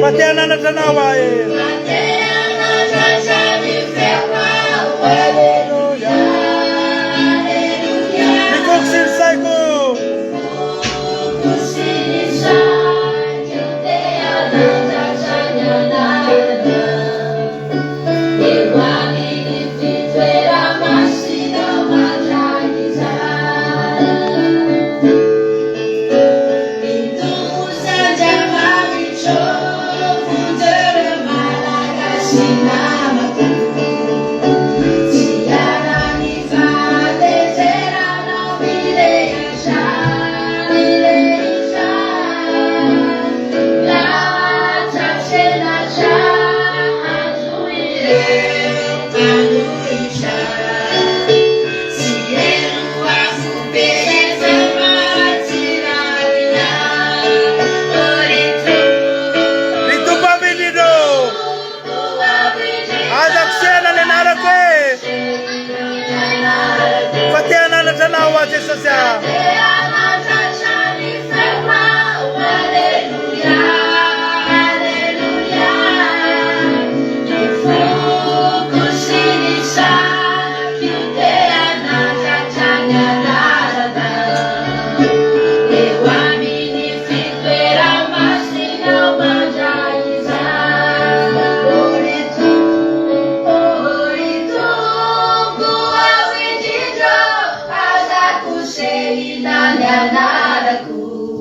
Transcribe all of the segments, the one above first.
Fa te hananatra anao aho e. Fa te hananatra ny feoko aho. Aleloia. Aleloia. Ny foko sy ny saiko. Ny foko sy ny saiko te hanandratra ny anaranao. Eo amin'ny fitoera-masinao mandrakizay. Ry Tompo avo indrindra ô, aza kosehina ny anarako e, fa te hananatra anao aho Jesosy a.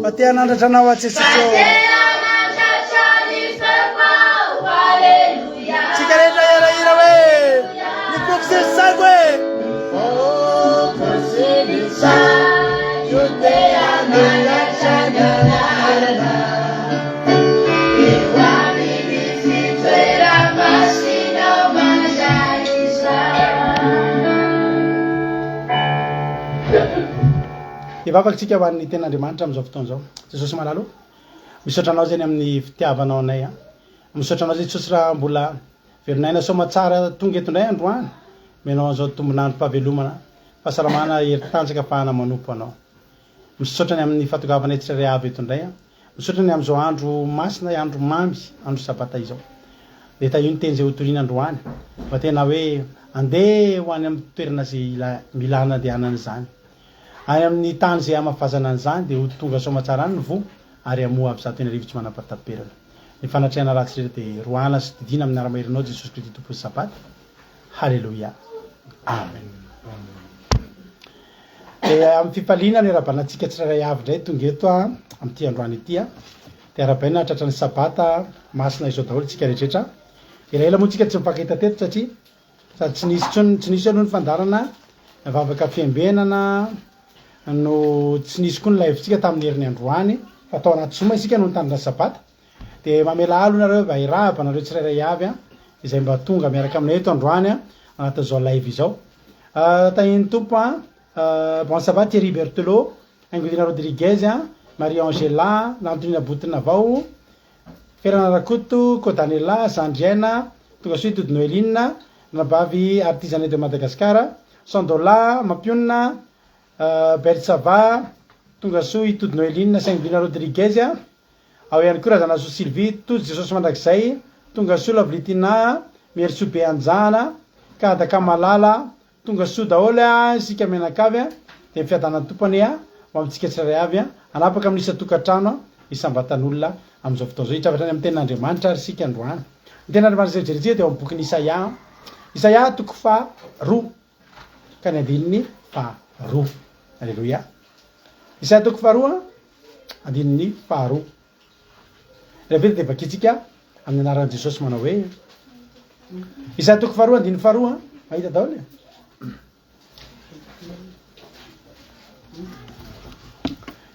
Fa te hanandratra anao aho Jesosy ô. Tsika rehetra hiara-hira hoe ny foko sy ny saiko e. Ny foko sy ny saiko te hanandratra ny anarana. Eo amin'ny fitoera-masinao mandrakizay. Hivavaka tsika ho an'ny tenin'Andriamanitra amin'izao fotoana izao. Jesosy malala ô, misaotra anao izay ny amin'ny fitiavanao anay. Misaotra anao Jesosy raha mbola velon'aina soamatsara tonga eto indray androany. Omenao an'izao tombon'androm-pahavelomana, fahasalamana, hery tanjaka afahana manompo anao. Misaotra ny amin'ny fahatongavanay tsirairay avy eto indray. Misaotra ny amin'izao andro masina, andro mamy, andro sabata izao. Dia tahio ny teny izay hotorina androany mba tena hoe andeha ho any amin'ny toerana izay ila, mila handehanana izany. Any amin'ny tany izay hamafazana an'izany dia ho tonga soamatsara any ny voa ary hamoa avy 1100 tsy manam-pahataperana. Ny fanatrehana ratsy rehetra dia roahana sy didiana amin'ny anara-maherinao Jesosy Kristy Tompon'ny Sabata. Haleloia. Amen. Dia amin'ny fifaliana no iarahabana antsika tsirairay avy indray tonga eto amin'ity androany ity. Dia arahabaina tratran'ny Sabata masina izao daholo tsika rehetra. Elaela moa tsika tsy mifankahita teto satria sady tsy nisy intsony, tsy nisy aloha ny fandaharana vavaka fiambenana no tsy nisy koa ny live-tsika tamin'ny herin'ny androany fa tao anaty zoma isika no nitandrina Sabata. Dia mamela alo nareo mba hirahaba anareo tsirairay avy an, izay mba tonga miaraka aminay eto androany an, anatin'izao live izao. Tahin'ny Tompo an, bon sabbat Thierry Berthelot, Haingodina Rodriguez an, Marie Angela, Lantonina Botonavao, Ferana Rakoto, Kodanela, Zandry Aina, Tongasoa Tody Noeline, Ranabavy Artisanat de Madagascar, Sandola, Mampionona, Bertsava, Tongasoa i Tody Noeline sy Haingodina Rodriguez an, Ao ihany koa Razanasoa Sylvie, Tojo Jesosy Mandrakizay, Tongasoa Lavolitinah, Miherisoa Beanjana, Kadaka Malala, Tongasoa daholo a, isika mianakavy a, dia ny fiadanan'ny Tompo anie a, ho amintsika tsirairay avy a, hanapaka amin'ny isan-tokantrano a, isam-batan'olona amin'izao fotoana izao. Hiditra avy hatrany amin'ny tenin'Andriamanitra ary isika androany. Ny tenin'Andriamanitra izay hojerentsika dia ao amin'ny bokin'i Isaia, Isaia toko faharoa ka ny andininy faharoa. Aleloia. Isaia toko faharoa Andininy faharoa. Rehefa vita dia vakintsika amin'ny anaran'i Jesosy manao hoe Isaia toko faharoa andininy faharoa, mahita daholo e?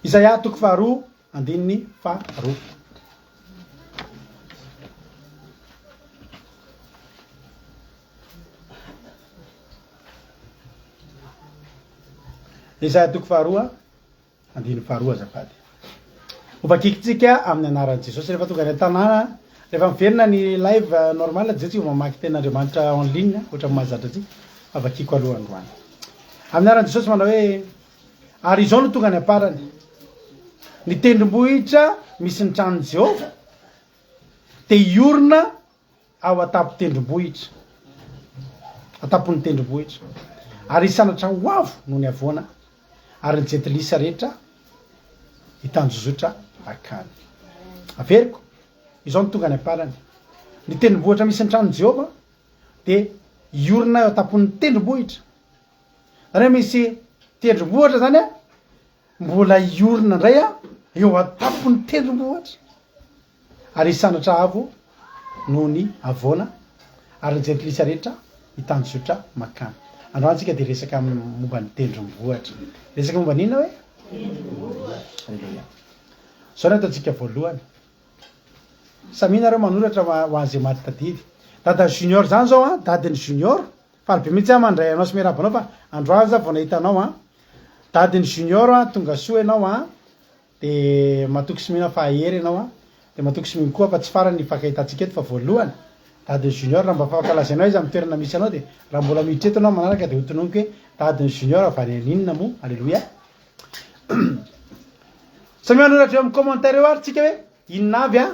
Isaia toko faharoa andininy faharoa. Isaia toko faharoa Andininy faharoa azafady. Hovakikintsika amin'ny anaran'i Jesosy. Rehefa tonga any an-tanàna, rehefa miverina ny live normal dia tsika vao mamaky tenin'Andriamanitra en ligne ohatran'ny mahazatra antsika fa vakiko aloha androany. Amin'ny anaran'i Jesosy manao hoe ary izao no tonga any am-parany. Ny tendrombohitra misy ny tranon'i Jehovah. Dia hiorina ao an-tampon-tendrombohitra, an-tampon'ny tendrombohitra, ary hisandratra ho avo noho ny havoana, ary ny jentilisa rehetra hitanjozotra hankany. Averiko, izao no tonga any am-parany, Ny tendrombohitra misy ny tranon'i Jehovah dia hiorina eo an-tampon'ny tendrombohitra. Izany hoe misy tendrombohitra izany an, mbola hiorina indray eo an-tampon'ny tendrombohitra. Ary hisandratra avo noho ny havoana, ary ny jentilisa rehetra hitanjozotra mankany. Androany tsika dia hiresaka momba ny tendrombohitra. Hiresaka momba ny inona hoe? Tendrombohitra. Aleloia. Izao no ataontsika voalohany. Samia nareo manoratra ho an'izay mahatadidy. Dada Junior zany zao an, dadin'i Junior. Faly be mihitsy aho mandray anao sy miarahaba anao fa androany za vao nahita anao an. Dadin'i Junior an, tonga soa ianao an. De matoky sy mino aho fa hahery ianao an. De matoky sy mino koa aho fa tsy farany ny hifankahitantsika eto fa voalohany. Dadin'i Junior raha mba afaka lazainao iza amin'ny toerana misy anao de raha mbola miditra eto ianao manaraka de ho tononiko hoe dadin'i Junior avy any aninona moa. Aleloia. Samia manoratra eo amin'ny commentaire eo ary tsika hoe inona avy an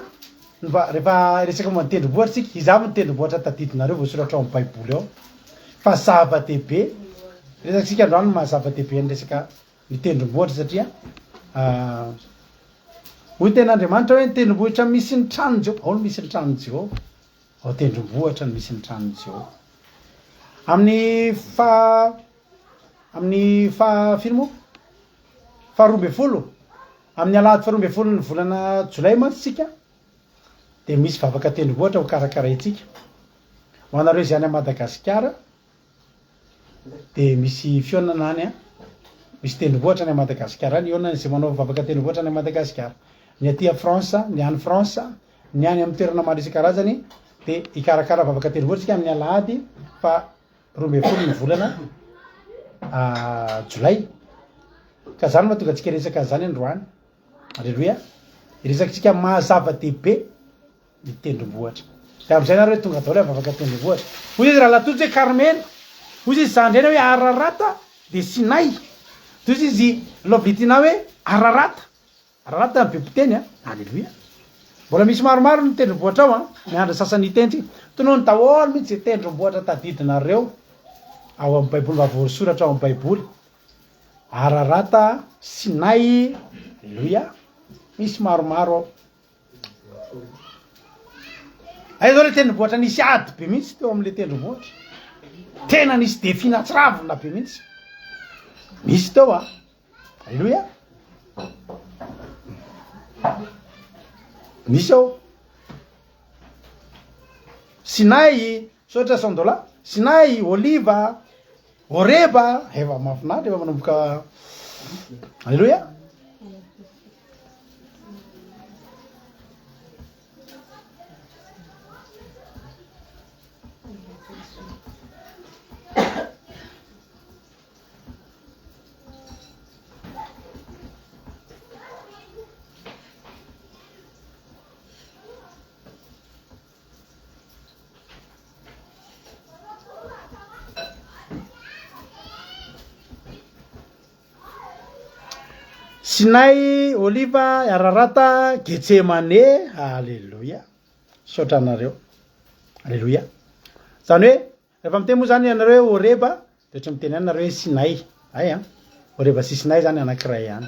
ny mba rehefa resaka momba ny tendrombohitra tsika, iza avy ny tendrombohitra tadidinareo voasoratra ao amin'ny baiboly ao fa zava-dehibe resakantsika androany ny maha zava-dehibe ny resaka ny tendrombohitra satria hoy ny tenin'Andriamanitra hoe ny tendrombohitra misy ny tranon'i Jehovah, ao no misy ny tranon'i Jehovah, ao tendrombohitra no misy ny tranon'i Jehovah. Amin'ny fa Amin'ny faha firy moa? Faha 12, amin'ny alahady faha 12 ny volana jolay mantsy tsika dia misy vavaka tendrombohitra ho karakaraintsika. Ho anareo izay any Madagasikara dia misy fihaonana any an, misy tendrombohitra any Madagasikara any, hihaonana izay manao vavaka tendrombohitra any Madagasikara. Ny aty France, ny any France, ny any amin'ny toerana maro isan-karazany dia hikarakara vavaka tendrombohitra tsika amin'ny alahady faha 12 ny volana jolay. Ka zany mahatonga antsika hiresaka an'izany androany. Aleloia. Hiresaka antsika maha zava-dehibe ny tendrombohitra. Dia amin'izay nareo tonga daholo vavaka tendrombohitra. Hoy izy rahalahy Tojo hoe Karmela. Hoy izy zandrena hoe Ararata dia Sinay. Hoy izy Lovlitina hoe Ararata. Ararata ny be mpiteny a! Aleloia! Mbola misy maromaro ny tendrombohitra ao an! Miandry ny sasany hiteny tsika. Tonony daholo mihitsy izay tendrombohitra tadidinareo ao amin'ny baiboly mba voasoratra ao amin'ny baiboly. Ararata, Sinay, aleloia! Misy maromaro ao. Aiza zao le tendrombohitra nisy ady be mihitsy teo amin'le tendrombohitra. Tena nisy défi natsiravina be mihitsy. Nisy teo a! Aleloia. Misy ao. Sinay, misaotra Sandola. Sinay, Oliva, Oreba, efa mahafinaritra efa manomboka. Aleloia. Sinay, Oliva, Ararata, Getsemane, Aleloia. Misaotra anareo. Aleloia. Zany hoe Rehefa miteny moa zany ianareo hoe Horeba de ohatry miteny ihany nareo hoe Sinay. Hay an. Horeba sy Sinay zany anankiray ihany.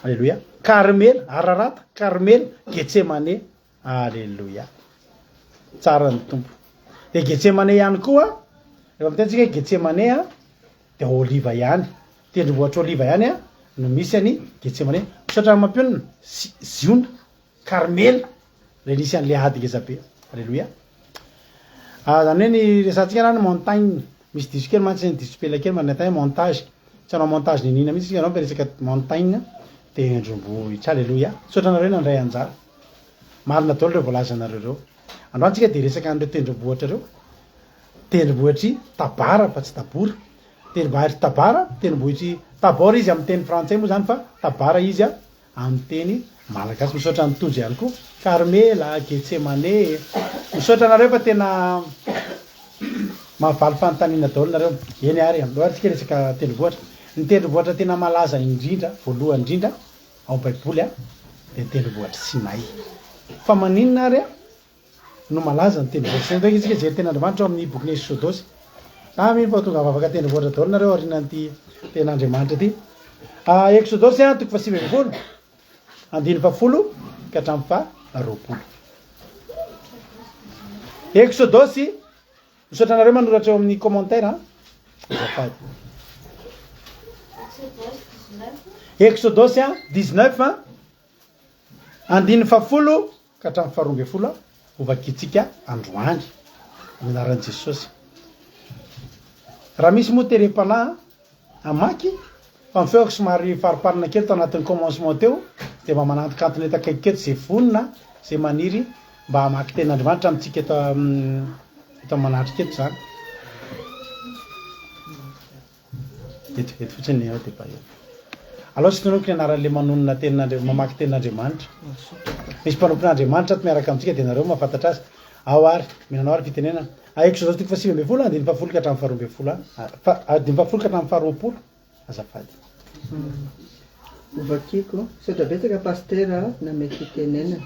Aleloia. Karmela, Ararata, Karmela, Getsemane. Aleloia. Tsara ny Tompo. De Getsemane ihany koa, rehefa miteny tsika hoe Getsemane a, de oliva ihany. Tendrombohitra oliva ihany a no misy an'i Getsemane. Misaotra an'i Mampionona. Ziona. Karmela, ilay nisy an'ilay ady ngeza be. Aleloia. Ah, zany hoe ny resahantsika zany montagne. Misy diso kely mantsy, diso tsipelina kely manao hoe montage. Tsy hanao montage niniana mihitsy isika fa resaka montagne, tendrombohitra. Aleloia. Misaotra anareo nandray anjara. Marina daholo ireo voalazanareo ireo. Androany tsika dia resaka an'ireo tendrombohitra ireo. Tendrombohitr'i Tabara fa tsy Tabora. Tendrombohitr'i Tabara, tendrombohitr'i Tabor izy amin'ny teny frantsay moa zany fa Tabara izy a. Amin'ny teny malagasy. Misaotra an'i Tojo ihany koa. Carmela, Getsemane. Misaotra anareo fa tena mahavaly fanontaniana daholo nareo. Eny ary, aleo ary tsika hiresaka tendrombohitra. Ny tendrombohitra tena malaza indrindra, voalohany indrindra ao amin'ny baiboly dia ny tendrombohitr'i Sinay. Fa maninona ary? no malaza ny tendrombohitra Sinay. Andeha isika hijery tenin'Andriamanitra ao amin'ny bokin'ny Eksodosy. Za mino fa tonga vavaka tendrombohitra daholo nareo aorianan'ity tenin'Andriamanitra ity. Ah, Eksodosy a, toko faha 19, andininy fahafolo ka hatramin'ny faha 20. Eksodosy, misaotra anareo manoratra eo amin'ny commentaire an. Azafady. Eksodosy a, 19 a, andininy fahafolo ka hatramin'ny faha 12 hovakintsika androany amin'ny anaran'i Jesosy. Raha misy moa terem-panahy hamaky fa ny feoko somary fariparina kely tao anatin'ny commencement teo dia mba manantonkantona eto akaiky eto izay vonona izay maniry mba hamaky tenin'Andriamanitra amintsika eto eto manatrika eto izany. Eto eto fotsiny ny eo dia efa eo. Alao tsy tononiko ny anaran'ilay manonona tenin'Andri- mamaky tenin'Andriamanitra. Misy mpanompon'Andriamanitra ato miaraka amintsika dia nareo mahafantatra azy. Ao ary, mihinanao ary fitenenana. Ah, Eksodosy toko faha 19 andininy fahafolo ka hatramin'ny faharoa ambin'ny folo ah. Fa andininy fahafolo ka hatramin'ny faharoapolo. Azafady. Hovakiko. Misaotra betsaka Pasitera namehy fitenenana.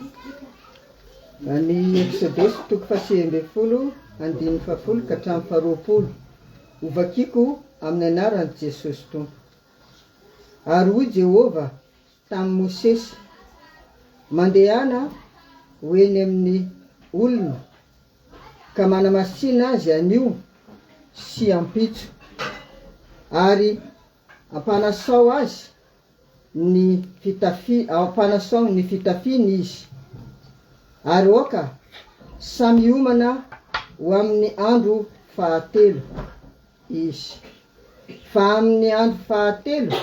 Ny Eksodosy toko faha 19 andininy fahafolo ka hatramin'ny faharoapolo. Hovakiko amin'ny anaran'i Jesosy Tompo. Ary hoy Jehovah tamin'i Mosesy, Mandehana ho eny amin'ny olona, ka manamasina azy anio sy ampitso, ary ampanasao azy ny fitafi, ampanasao ny fitafiany izy, ary aoka samy hiomana ho amin'ny andro fahatelo izy. Fa amin'ny andro fahatelo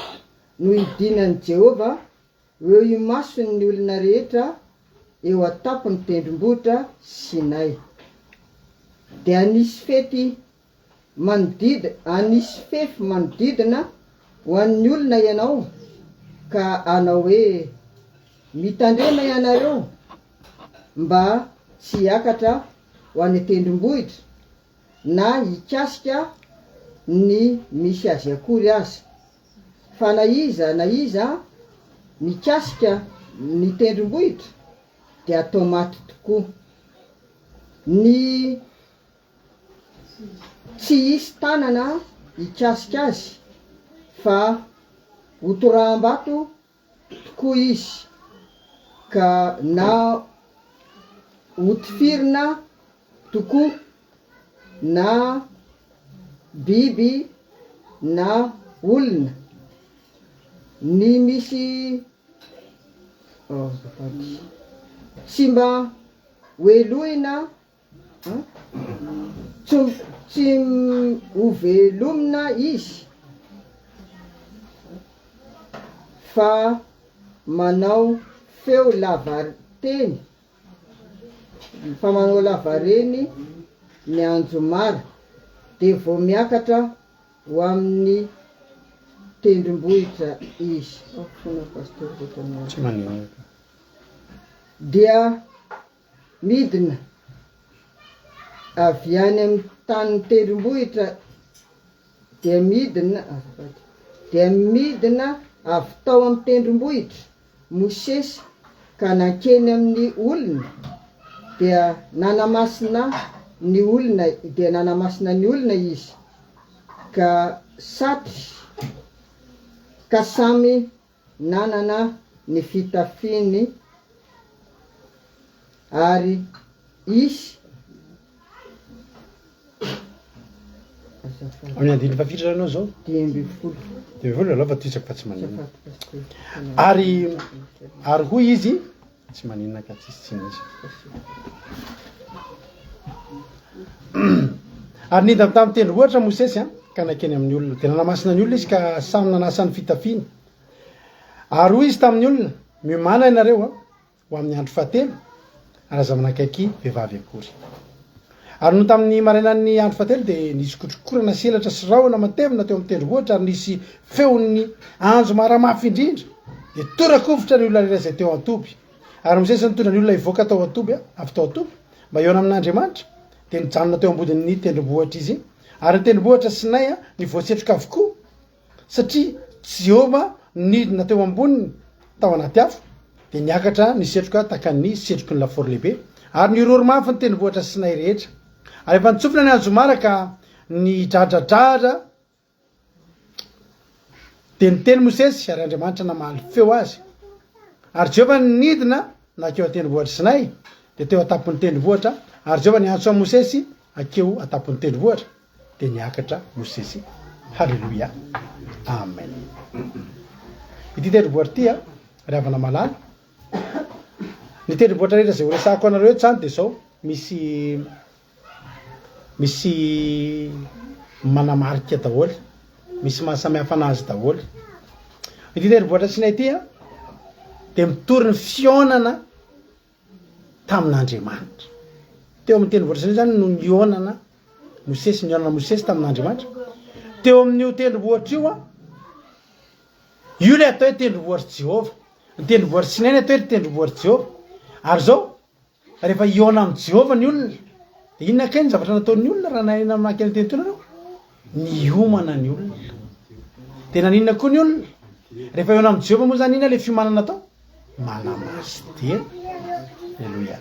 no hidinan'i Jehovah eo imason'ny olona rehetra eo an-tampon'ny tendrombohitra Sinay. Dia hanisy fety manodidina, hanisy fefy manodidina ho an'ny olona ianao, ka hanao hoe, Mitandrema ianareo mba tsy hiakatra ho any an-tendrombohitra, na hikasika ny misy azy akory aza. Fa na iza na iza mikasika ny tendrombohitra dia atao maty tokoa. Ny tsy hisy tanana hikasika azy fa hotoraham-bato tokoa izy ka na hotifirina tokoa na biby na olona ny misy oh, azafady tsy mba hohelohina Tsy tsy hovelomina izy fa manao feo lava teny fa manao lavareny ny anjomara dia vao miakatra ho amin'ny tendrombohitra izy. Tsy maninona. Dia Midina avy any amin'ny tanin'ny tendrombohitra dia midina, azafady, dia midina avy tao amin'ny tendrombohitra Mosesy ka nankeny amin'ny olona, dia nanamasina ny olona, dia nanamasina ny olona izy, ka satry, ka samy nanana ny fitafiany ary hisy azafady. Amin'ny andininy fahafiry zany ianao zao? 15. 15 aleo fa tohizako fa tsy maninona. Ary ary hoy izy tsy maninona ka tsisy tsy misy. Ary nidina tamin'ny tendrombohitra Mosesy an, ka nankeny amin'ny olona. Dia nanamasina ny olona izy ka samy nanasa ny fitafiany. Ary hoy izy tamin'ny olona, Miomàna ianareo an, ho amin'ny andro fahatelo, ary aza manakaiky vehivavy akory. Ary nony tamin'ny marainan'ny andro fahatelo dia nisy kotrokorana sy elatra sy rahona matevina teo amin'ny tendrombohitra ary nisy feon'ny anjomara mafy indrindra. Dia tora-kovitra ny olona rehetra izay teo an-toby. Ary Mosesy nitondra ny olona hivoaka tao an-toby, avy tao an-toby, mba hihaona amin'Andriamanitra, dia nijanona teo ambodin'ny tendrombohitra izy. Ary ny tendrombohitra Sinay nivoa-tsetroka avokoa, satria Jehovah nidina teo amboniny tao anaty afo, dia niakatra ny setroka tahaka ny setroky ny lafaoro lehibe. Ary nihorohoro mafy ny tendrombohitra Sinay rehetra. Ary efa nitsofina ny anjomara ka nidradradradra, dia niteny Mosesy, ary Andriamanitra namaly feo azy. Ary Jehovah nidina nankeo an-tendrombohitra Sinay, dia teo an-tampon'ny tendrombohitra, ary Jehovah niantso an'i Mosesy hankeo an-tampon'ny tendrombohitra. Dia niakatra Mosesy. Haleloia. Amen. Ity tendrombohitra ity, ry havana malala, ny tendrombohitra rehetra izay horesahako anareo eto izany dia izao, misy misy manamarika daholo, misy mahasamihafa anazy daholo. Ity tendrombohitra Sinay ity dia mitory ny fihaonana tamin'Andriamanitra. Teo amin'ny tendrombohitra Sinay izany no nihaonana Mosesy, nihaonana Mosesy tamin'Andriamanitra. Teo amin'io tendrombohitra io, io ilay atao hoe tendrombohitr'i Jehovah. Ny tendrombohitr'i Sinay ny atao hoe tendrombohitr'i Jehovah. Ary izao, rehefa hihaona amin'i Jehovah ny olona, dia inona kay ny zavatra nataon'ny olona raha nahay namaky an'io teny teo nareo? Niomana ny olona. Dia naninona koa ny olona? Rehefa hihaona amin'i Jehovah moa izany inona ilay fiomanana atao? Manamasin-tena. Aleloia.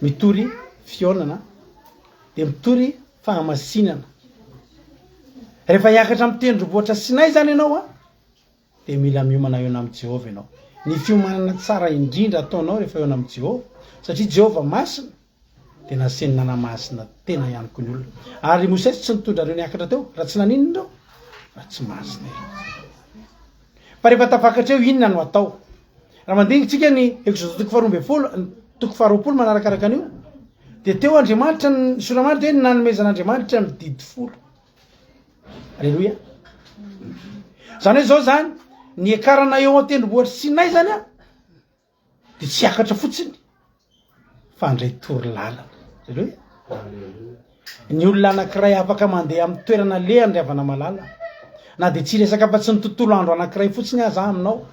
Mitory fihaonana dia mitory fahamasinana. Rehefa hiakatra amin'ny tendrombohitra Sinay izany ianao a, dia mila miomana hihaona amin'i Jehovah ianao. Ny fiomanana tsara indrindra ataonao rehefa hihaona amin'i Jehovah, satria Jehovah masina, dia naseny nanamasina tena ihany koa ny olona. Ary Mosesy tsy nitondra ireo niakatra teo, raha tsy naninona ireo? Raha tsy masina ireo. Fa rehefa tafakatra eo, inona no atao? Raha mandinika tsika ny Exode toko faharoa ambin'ny folo, toko faharoapolo manarakaraka an'io, dia teo Andriamanitra, ny Sora dia hoe nanomezan'Andriamanitra ny didy folo. Aleloia. Zany hoe zao zany, ny hiakarana eo an-tendrombohitra Sinay zany a, de tsy hiakatra fotsiny fa handray toro lalana. Aleloia. Ny olona anankiray afaka mandeha amin'ny toerana alehany ry havana malala, na dia tsy hiresaka afa-tsy ny tontolo andro anankiray fotsiny aza aho aminao.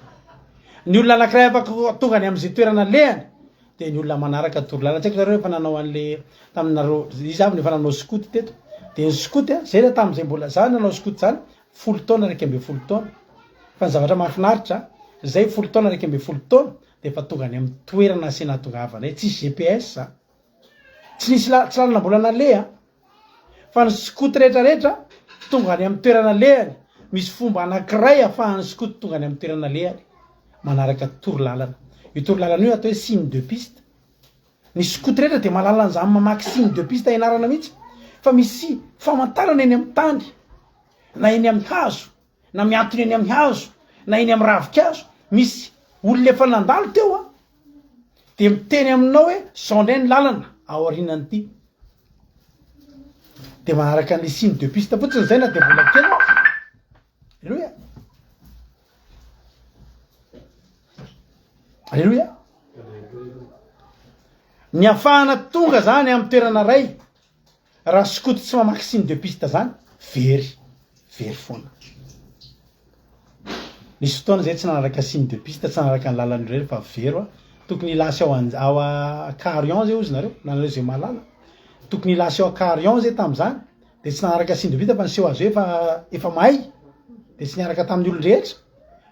Ny olona anankiray afaka tonga any amin'izay toerana alehany dia ny olona manaraka toro lalana. Tsy haiko nareo efa nanao an'le taminareo, iza avy no efa nanao skoto teto? Dia ny skoto a, zay raha tamin'izay mbola za nanao skoto zany folo taona 11 taona. Fa ny zavatra mahafinaritra, zay folo taona 11 taona dia efa tonga any amin'ny toerana asiana hatongavanay, tsisy GPS a. Tsy nisy la, tsy lalana mbola naleha fa ny skoto rehetra rehetra tonga any amin'ny toerana alehany, misy fomba anankiray ahafahan'ny skoto tonga any amin'ny toerana alehany, manaraka toro lalana. Io toro lalana io atao hoe signe de piste. Ny skoto rehetra dia mahalala an'izany mamaky signe de piste ianarana mihitsy fa misy famantarana eny amin'ny tany na eny amin'ny hazo na mihantona eny amin'ny hazo na eny amin'ny ravinkazo, misy olona efa nandalo teo an, dia miteny aminao hoe zao indray ny lalana aorianan'ity, dia manaraka an'ilay signe de piste fotsiny zay na dia mbola kely aza. Alléluia. Alléluia. Ny afahana tonga zany amin'ny toerana ray Raha skoto tsy mamaky signe de piste zany, very, very foana. Nisy fotoana zay tsy nanaraka signe de piste, tsy nanaraka ny lalana irery fa very aho. Tokony hilasy ao an- ao a Carion zay ozy nareo, na nareo zay mahalala. Tokony hilasy ao Carion zay tam'zany, de tsy nanaraka signe de piste fa niseho azy hoe efa efa mahay, de tsy niaraka tamin'ny olon-drehetra.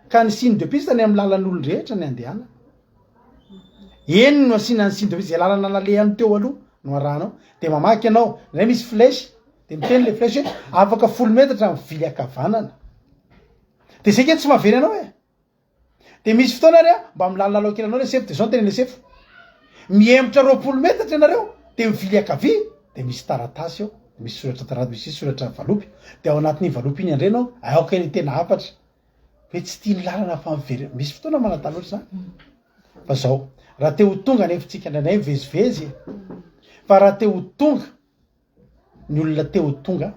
Ka ny signe de piste any amin'ny lalan'olon-drehetra ny andehanana. Eny no asiana ny signe de izay lalana nalehany teo aloha no arahanao. Dia mamaky ianao, indray misy flèche, dia miteny le flèche hoe afaka folo metatra mivily ankavanana. Dia zay nge tsy mahavery anao e. Dia misy fotoana ary a, mba milalilalao kely anao le sefo, dia zao no tenen'le sefo, mihemotra 20 metatra ianareo, dia mivily ankavia, dia misy taratasy eo, misy soratra taratasy, misy soratra valopy, dia ao anatin'iny valopy iny indray ianao, aoka ny tena hafatra. Hoe tsy tia ny lalana fa miverina. Misy fotoana manadala ohatr'izany. Fa zao, raha te ho tonga anefa tsika indraindray mivezivezy e. Fa raha te ho tonga, ny olona te ho tonga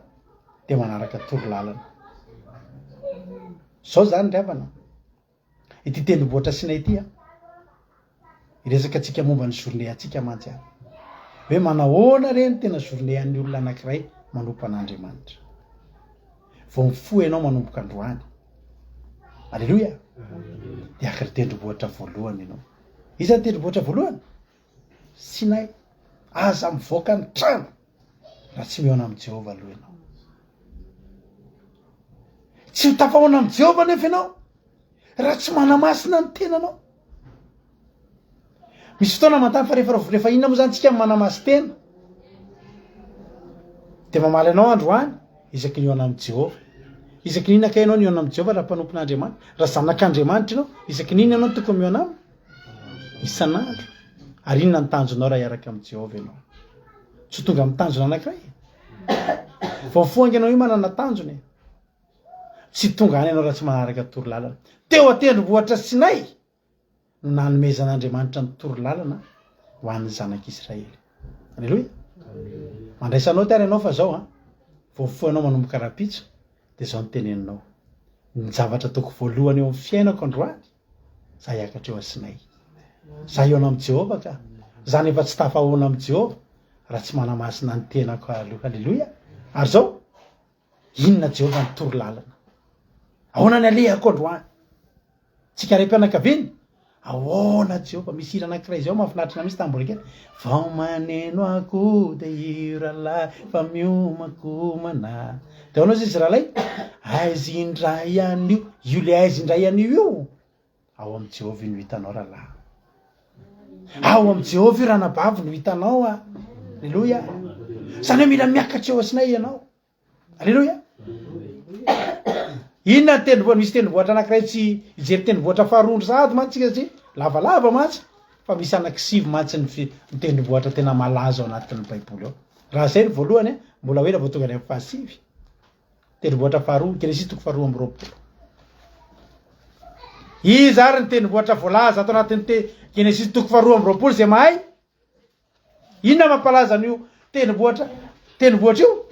dia manaraka toro lalana. Zao zany ry havana, ity tendrombohitra Sinay ity an, Hiresaka antsika momba ny journée antsika mantsy aho. Hoe manahoana re ny tena journée an'ny olona anankiray manompo an'Andriamanitra. Vao mifoha ianao manomboka androany. Aleloia! Dia haka ny tendrombohitra voalohany ianao. Iza ny tendrombohitra voalohany? Sinay. Aza mivoaka ny trano raha tsy mihaona amin'i Jehovah aloha ianao. Tsy ho tafahoana amin'i Jehovah anefa ianao raha tsy manamasina ny tenanao. Misy fotoana manontany fa rehefa rehefa inona moa zany tsika manamasin-tena? Dia mamaly anao androany, isaky ny mihaona amin'i Jehovah. Isaky ny inona kay ianao mihaona amin'i Jehovah raha mpanompon'Andriamanitra? Raha zanak'Andriamanitra ianao, isaky ny inona ianao no tokony mihaona aminy? Isan'andro. Ary inona ny tanjonao raha hiaraka amin'i Jehovah ianao? Tsy ho tonga amin'ny tanjona anankiray. Vao mifoha ange ianao io manana tanjona e. Tsy tonga any ianao raha tsy manaraka torolalana. Teo an-tendrombohitra Sinay no nanomezan'Andriamanitra ny torolalana ho an'ny zanak'Israely. Aleloia. Mandraisa naoty ary ianao fa zao an, vao mifoha ianao manomboka rahampitso dia zao no teneninao. Ny zavatra ataoko voalohany eo amin'ny fiainako androany, za hiakatra eo Sinay. Za hihaona amin'i Jehovah ka. Za nefa tsy tafahaona amin'i Jehovah raha tsy manamasina ny tenako aloha. Aleloia. Ary zao, Inona Jehovah ny toro lalana? Ahoana ny alehako androany? Tsika raim-pianakaviana? Ahoana Jehovah? Misy hira anankiray izay ao mahafinaritra anah mihitsy tamin'ny mbola kely. Vao maneno akoho dia io rahalahy fa miomankomana. Dia ahoana hozy izy rahalahy? Aiza indray anio? Io le aiza indray anio io? Ao amin'i Jehovah io no hitanao rahalahy. Ao amin'i Jehovah io ranabavy no hitanao a. Aleloia. Izany hoe mila miakatra eo Sinay ianao. Aleloia. Inona ny tendrombohitra? Misy tendrombohitra anankiray tsy hijery tendrombohitra faharoa sahady mantsy tsika satria lavalava mantsy fa misy anankisivy mantsy ny fi- ny tendrombohitra tena malaza ao anatin'ny Baiboly ao. Raha izay ny voalohany, mbola ho ela vao tonga any amin'ny fahasivy. Tendrombohitra faharoa, Genesisy toko faharoa amby 20. Iza ary ny tendrombohitra voalaza ato anatin'ny te Genesisy toko faharoa amby 20 izay mahay? Inona mampalaza an'io tendrombohitra tendrombohitra io?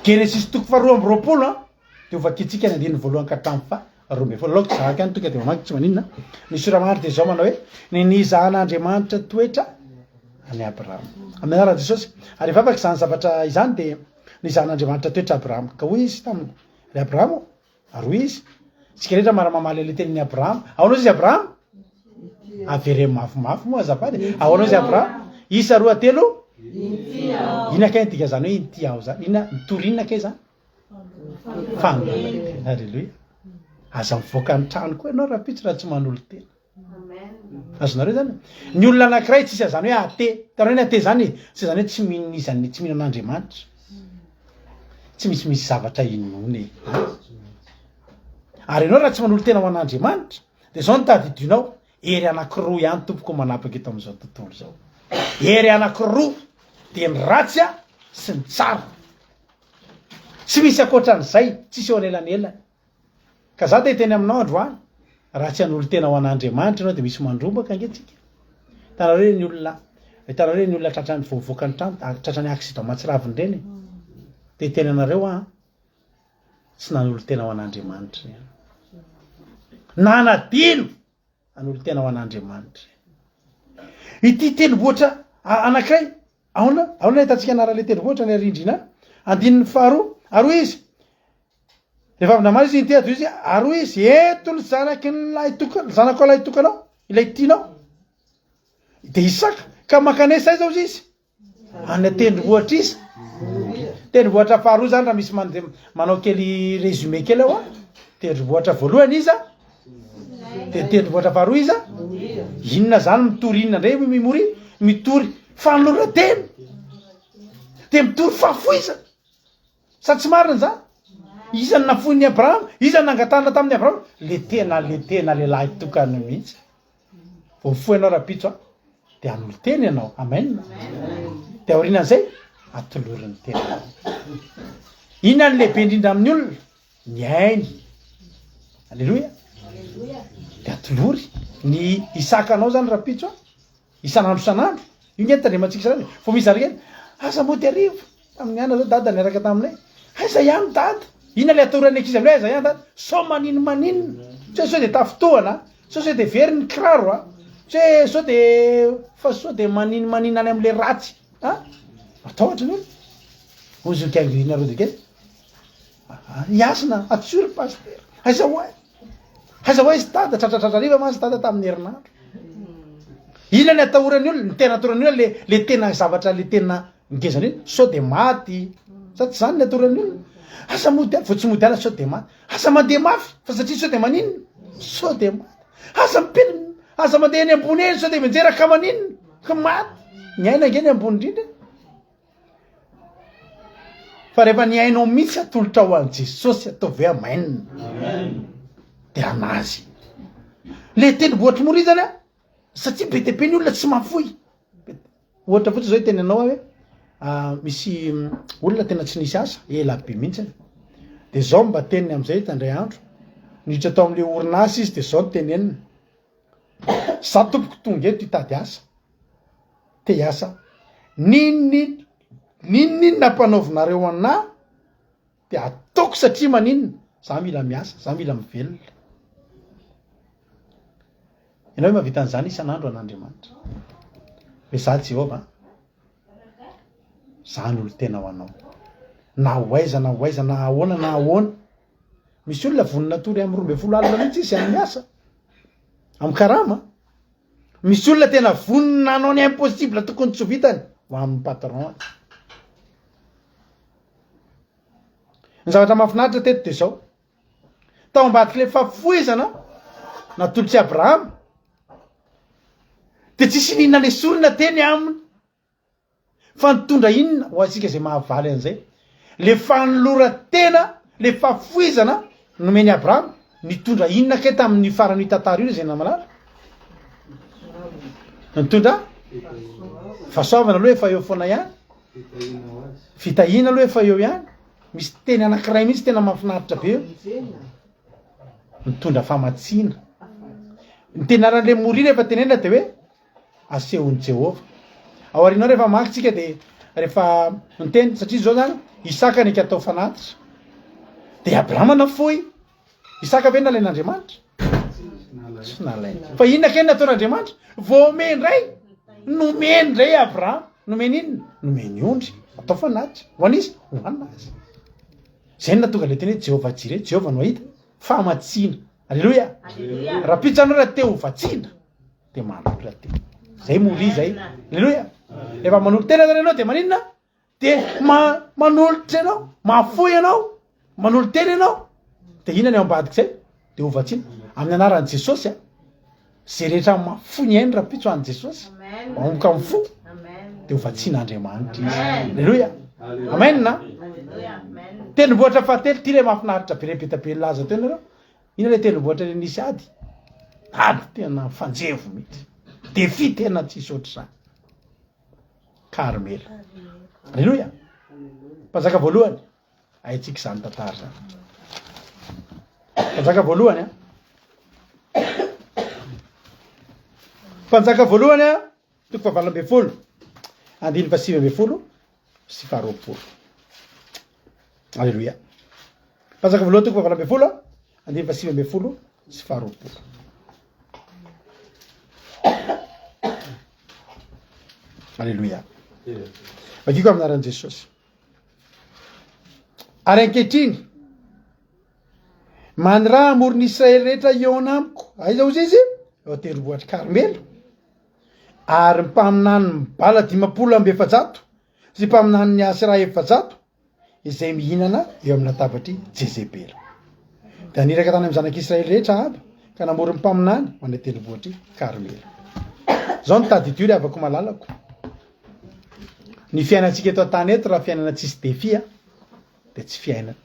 Genesisy toko faharoa amby 20 an, dia ho vakintsika ny andininy voalohany ka hatramin'ny faha 12. Aleoko zahaka ihany tonga dia mamaky tsy maninona. Ny sora-marina dia izao manao hoe ny nizahan'Andriamanitra toetra an'i Abrahama. Amin'ny anaran'i Jesosy. Ary rehefa afaka izany zavatra izany dia nizahan'Andriamanitra toetra Abrahama. Ka hoy izy taminy, Ry Abrahama ô! Ary hoy izy, Isika rehetra mara-mamaly an'ilay tenin'i Abrahama. Ahoana hoy izy Abrahama? Avereno mafimafy moa azafady. Ahoana hoy izy Abrahama? Isa roa telo? Inona kay ny dikan'izany hoe inty aho izany? Inona, mitory inona kay izany? Fanoloran-tena. Aleloia. Aza mivoaka ny trano koa ianao rahampitso raha tsy manolo-tena. Azonareo zany? Ny olona anankiray tsisy an'izany hoe athée. Hitanareo ny athée zany e? Tsy izany hoe tsy mino n'iza ny tsy mino an'Andriamanitra. Tsy misy misy zavatra inoana e. Ary ianao raha tsy manolo-tena ho an'Andriamanitra, dia izao no tadidinao, hery anankiroa ihany tompoko manapaka eto amin'izao tontolo izao. Hery anankiroa dia ny ratsy a sy ny tsara. Tsy misy ankoatran'izay, tsisy eo anelanelany. Ka za te hiteny aminao androany, raha tsy hanolo-tena ho an'Andriamanitra ianao dia misy mandrombaka ange tsika. Hitanareo ireny olona, hitanareo ireny olona tratran'ny vao mivoaka ny trano, tratran'ny accident mahatsiravina ireny e. Te hiteny anareo aho an, tsy nanolo-tena ho an'Andriamanitra ireny. Nanadino hanolo-tena ho an'Andriamanitra ireny. Ity tendrombohitra anankiray, ahoana, ahoana ahitantsika anaran'ilay tendrombohitra any arindrina any? Andininy faharoa, ary hoy izy, Rehefa avy namaly izy nitehaka izy, ary hoy izy, Ento ny zanaky ny lahitokana, zanakao lahitokanao, ilay tianao. Dia Isaka, ka mankanesa aiza hozy izy? Any an-tendrombohitra iza? Tendrombohitra faharoa zany raha misy mandeha manao kely résumé kely aho a. Tendrombohitra voalohany iza? Dia tendrombohitra faharoa iza? Inona zany mitory inona indray mimory? Mitory fanoloran-tena. Dia mitory fahafoizana. Sa tsy marina izany? Iza no nafoin'i Abrahama? Iza no nangatahana tamin'i Abrahama? Le tena le tena lehilahy tokana mihitsy. Vao mifoha ianao rahampitso a, dia hanolo-tena ianao. Amen. Dia aorianan'izay, atolory ny tenanao. Inona no lehibe indrindra amin'ny olona? Ny ainy. Aleloia. Dia atolory. Ny Isaka anao zany rahampitso a, Isan'andro isan'andro. Io nge tandremantsika isan'andro e. Vao misy zary kely, aza mody hariva. Tamin'ny ana zao dada niaraka taminay. Aiza ihany dada? Inona le atahoran'ny ankizy amin'ilay aiza ihany dada? Sao manino maninona. Tsy hoe sao dia tafintohana a. Sao sao dia very ny kiraro a. Tsy hoe sao dia fa sao dia manino maninona any amin'ilay ratsy a. Matahotra ny olona. Hoy zoky angirinareo dia kely. Hiasina, atsory pasitera. Aiza ho aiza? Aiza ho aiza dada? Tratratratra hariva mantsy dada tamin'ny herinandro. Inona ny atahoran'ny olona? Ny tena atahoran'ny olona le le tena zavatra le tena ngeza indrindra, sao de maty. Sa tsy zany ny atahoran'ny olona? Asa mody any, vao tsy mody any sao de maty. Asa mandeha mafy fa satria sao de maninona? Sao de maty. Asa mipely. Aza mandeha eny ambony eny sao dia mianjera ka maninona? Ka maty. Ny aina ange ny ambony indrindra e. Fa rehefa ny ainao mihitsy atolotra ho an'i Jesosy, ataovy hoe amen. Dia anazy. Le tendrombohitry Moria zany a, satria be dia be ny olona tsy mahafoy. Ohatra fotsiny zao hiteny anao aho hoe ah, misy olona tena tsy nisy asa, ela be mihitsy. Dia zao mba teniny am'izay tandray andro, niditra tao am'le orinasa izy dia zao no teneniny, za tompoko tonga eto hitady asa, te hiasa aho, n'inon'inona, n'inon'inona ampanaovinareo anah dia ataoko satria maninona? Za mila miasa, za mila mivelona. Ianao ve mahavita an'izany isan'andro an'Andriamanitra? Hoe za Jehovah an, za hanolo-tena ho anao. Na ho aiza na ho aiza, na ahoana na ahoana. Misy olona vonona hatory amin'ny 12 alina mihitsy izy amin'ny asa, amin'ny karama. Misy olona tena vonona hanao ny impossible tokony tsy ho vitany ho amin'ny patron-ny. Ny zavatra mahafinaritra teto dia izao, tao ambadik'ilay fahafohizana natolotr'i Abrahama, dia tsisy n'inona nesorina teny aminy, fa nitondra inona ho antsika izay mahavaly an'izay? Le fanoloran-tena, le fahafohizana nomen'i Abrahama, nitondra inona kay tamin'ny faran'io tantara io ry zay namalala? Nitondra fahasoavana aloha efa eo foana ihany. Fitahiana aloha efa eo ihany. Misy teny anankiray mihitsy tena mahafinaritra be eo. Mitondra famatsiana. Ny teny anaran'ilay Moria rehefa tenenina dia hoe asehon'i Jehovah. Ao aoriana ao rehefa mamaky tsika dia rehefa miteny satria izao zany Isaka neka atao fanatitra. Dia Abrahama nafoy. Isaka ve nalain'Andriamanitra? Tsy nalaina. Fa inona kay nataon'Andriamanitra? Vao omeny indray. Nomeny indray Abrahama. Nomeny inona? Nomeny ondry. Atao fanatitra. Ho an'iza? Ho an'azy. Zay no nahatonga ilay teny hoe Jehovah Jireh, Jehovah no hahita famatsiana. Aleloia. Rahampitso ianao raha te ho vatsiana dia manolotra tena. Zay moria zay. Aleloia. Rehefa manolo-tena zany ianao dia maninona? Dia ma- manolotra ianao, mahafoy ianao, manolo-tena ianao. Dia inona ny ao ambadik'izay? Dia ho vatsiana. Amin'ny anaran'i Jesosy a. Izay rehetra mahafoy ny ainy rahampitso an'i Jesosy, manomboka amin'ny fo, dia ho vatsian'Andriamanitra izy. Aleloia. Amen. Tendrombohitra fahatelo, ity ilay mahafinaritra be, be dia be nilaza teo nareo. Inona ilay tendrombohitra ilay nisy ady? Ady tena fanjevo mihitsy. Défi tena tsisy ohatr'izany. Karmela. Aleloia. Mpanjaka voalohany. Haintsika izany tantara izany. Mpanjaka voalohany a. Mpanjaka voalohany a, toko fahavalo ambin'ny folo, andininy fahasivy ambin'ny folo sy faharoapolo. Aleloia. Mpanjaka voalohany toko fahavalo ambin'ny folo, andininy fahasivy ambin'ny folo sy faharoapolo. Aleloia. Vakiko amin'ny anaran'i Jesosy. Ary ankehitriny, maniraha hamory ny Israely rehetra hihaona amiko. Aiza hozy izy? Eo an-tendrombohitr'i Karmela. Ary ny mpaminanin'i Bala 450 sy mpaminanin'i Asera 400 izay mihinana eo amin'ny latabatr'i Jezebela. Dia niraka tany amin'ny zanak'Israely rehetra Ahaba ka namory ny mpaminany ho any an-tendrombohitr'i Karmela. Izao no tadidio ry havako malalako. Ny fiainantsika eto an-tany eto raha fiainana tsisy défi dia tsy fiainana.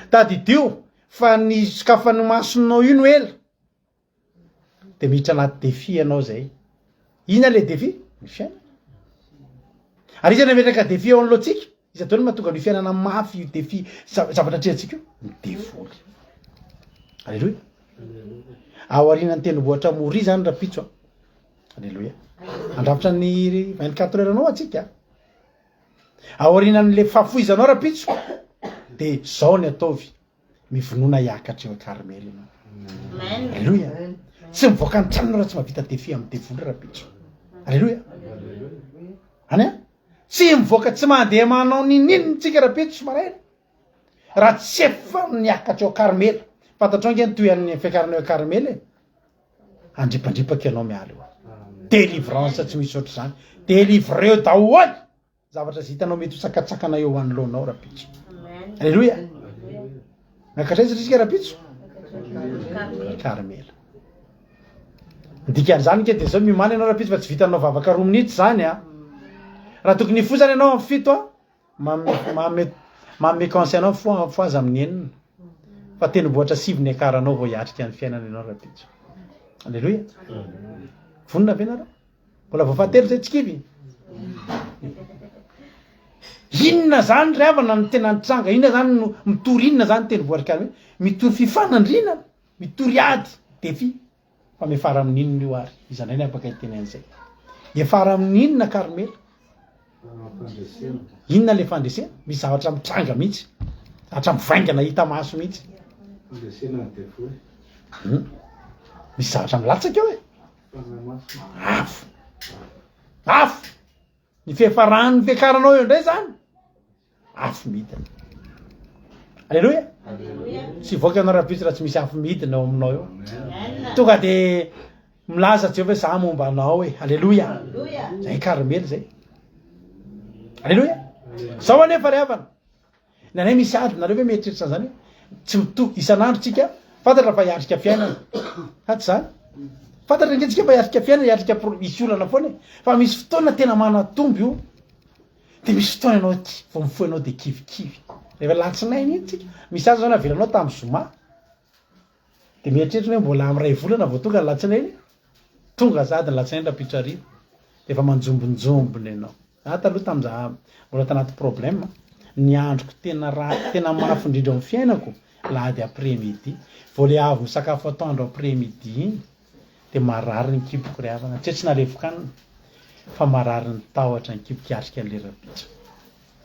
Tadidio fa ny sokafan'ny masonao io no ela dia miditra anaty défi ianao zay. Inona le défi? Ny fiainana. Ary iza nametraka défi eo anoloantsika? Iza daholo no mahatonga an'io fiainana mafy io défi zavatra atrehantsika io? Ny devoly. Aleloia. Ao aorianan'ny tendrombohitra Moria zany rapitso a. Aleloia. Handrafitra ny 24 heures anao atsika. Aorianan'le fahafoizanao rapitso de zao ny ataovy mivonona hiakatra eo Karmely ianao. Aleloia. Tsy mivoaka ny tranonao raha tsy mahavita défi amin'ny devoly rapitso. Aleloia. Any a? Tsy mivoaka tsy mandeha manao ninoninona tsika rapitso maraina. Raha tsy efa niakatra eo Karmela. Fantatrao ange ny tohin'ny fiakarana eo Karmela e. Andripandripaka ianao miala eo. Délivrance tsy misy ohatr'izany. Délivreo daholo zavatra izay hitanao mety ho tsakatsakana eo anoloanao rapitso. Alléluia. Miakatra aiza isika rapitso? Karmela. Ny dikan'izany nge dia zao, miomàna ianao rahampitso fa tsy vitanao vavaka roa minitra izany a. Raha tokony hifoha zany ianao amin'ny fito a, manome manome manome conseil anao mifoha mifohaza amin'ny enina. Fa tendrombohitra sivy ny hiakaranao vao hiatrika ny fiainana ianao rahampitso. Aleloia. Vonona ve nareo? Mbola vao fahatelo zay tsy kivy? Inona zany ry havana no tena nitranga? Inona zany no mitory inona zany tendrombohitra Karmela? Mitory fifanandrinana, mitory ady, défi. Fa miafara amin'inona io ary? Iza indray ny afaka hiteny an'izay? Hiafara amin'inona Karmela? Inona le fandresena? Misy zavatra mitranga mihitsy. Zavatra mivaingana hita maso mihitsy. Fandresena ny devoly. Hmm. Misy zavatra milatsaka eo e. Afo. Afo. Ny fiafaran'ny fiakaranao eo indray zany. Afo midina. Aleloia. Tsy hivoaka ianao rahampitso raha tsy misy afo midina eo aminao eo. Tonga de milaza Jehovah hoe za momba anao e. Aleloia. Zay Karmely zay. Aleloia. Zao anefa ry havana. Ny anay misy ady, nareo ve mieritreritra an'izany hoe tsy mitovy isan'andro tsika, fantatra fa hiatrika fiainana. Sa tsy zany? Fantatra ange tsika fa hiatrika fiainana, hiatrika pro- hisy olana foana e. Fa misy fotoana tena manatombo io. Dia misy fotoana ianao ity, vao mifoha ianao dia kivikivy. Rehefa alatsinainy iny tsika, misy asa zao navelanao tamin'ny zoma. Dia mieritreritra hoe mbola amin'ny iray volana vao tonga ny alatsinainy. Tonga sahady ny alatsinainy rahampitso hariva. Dia efa manjombonjombona ianao. Za taloha tamin'iza mbola tanaty problème, ny androko tena ratsy, tena mafy indrindra eo amin'ny fiainako, alahady après midi. Vao le avy misakafo atoandro après midi iny, dia marary ny kiboko ry havana. Tsy hoe tsy nalevin-kanina, fa marary ny tahotra ny kiboko hiatrika an'ilay rahampitso.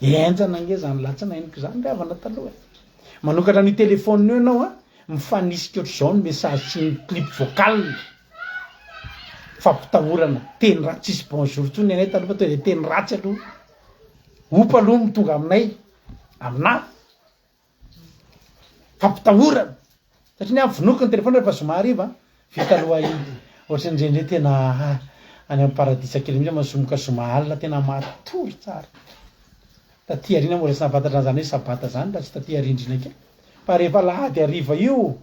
Henjana ange zany latsinainiko zany ry havana taloha e. Manokatra an'io téléphone io ianao an, mifanisika ohatr'izao ny message sy ny clip vocal. Fampitahorana, teny ratsy, tsisy bonjour intsony ny anay taloha fa tonga de teny ratsy aloha. Opa aloha no tonga aminay, aminà. Fampitahorana. Satria ny ahy vonoiko ny téléphone rehefa zoma hariva, vita aloha iny. Ohatran'ny indraindray tena any amin'ny paradisa kely mihitsy mazomoka zoma alina tena matory tsara. Taty aoriana mbola tsy nahafantatra an'izany hoe sabata zany raha tsy taty arindrina kely. Fa rehefa alahady hariva io,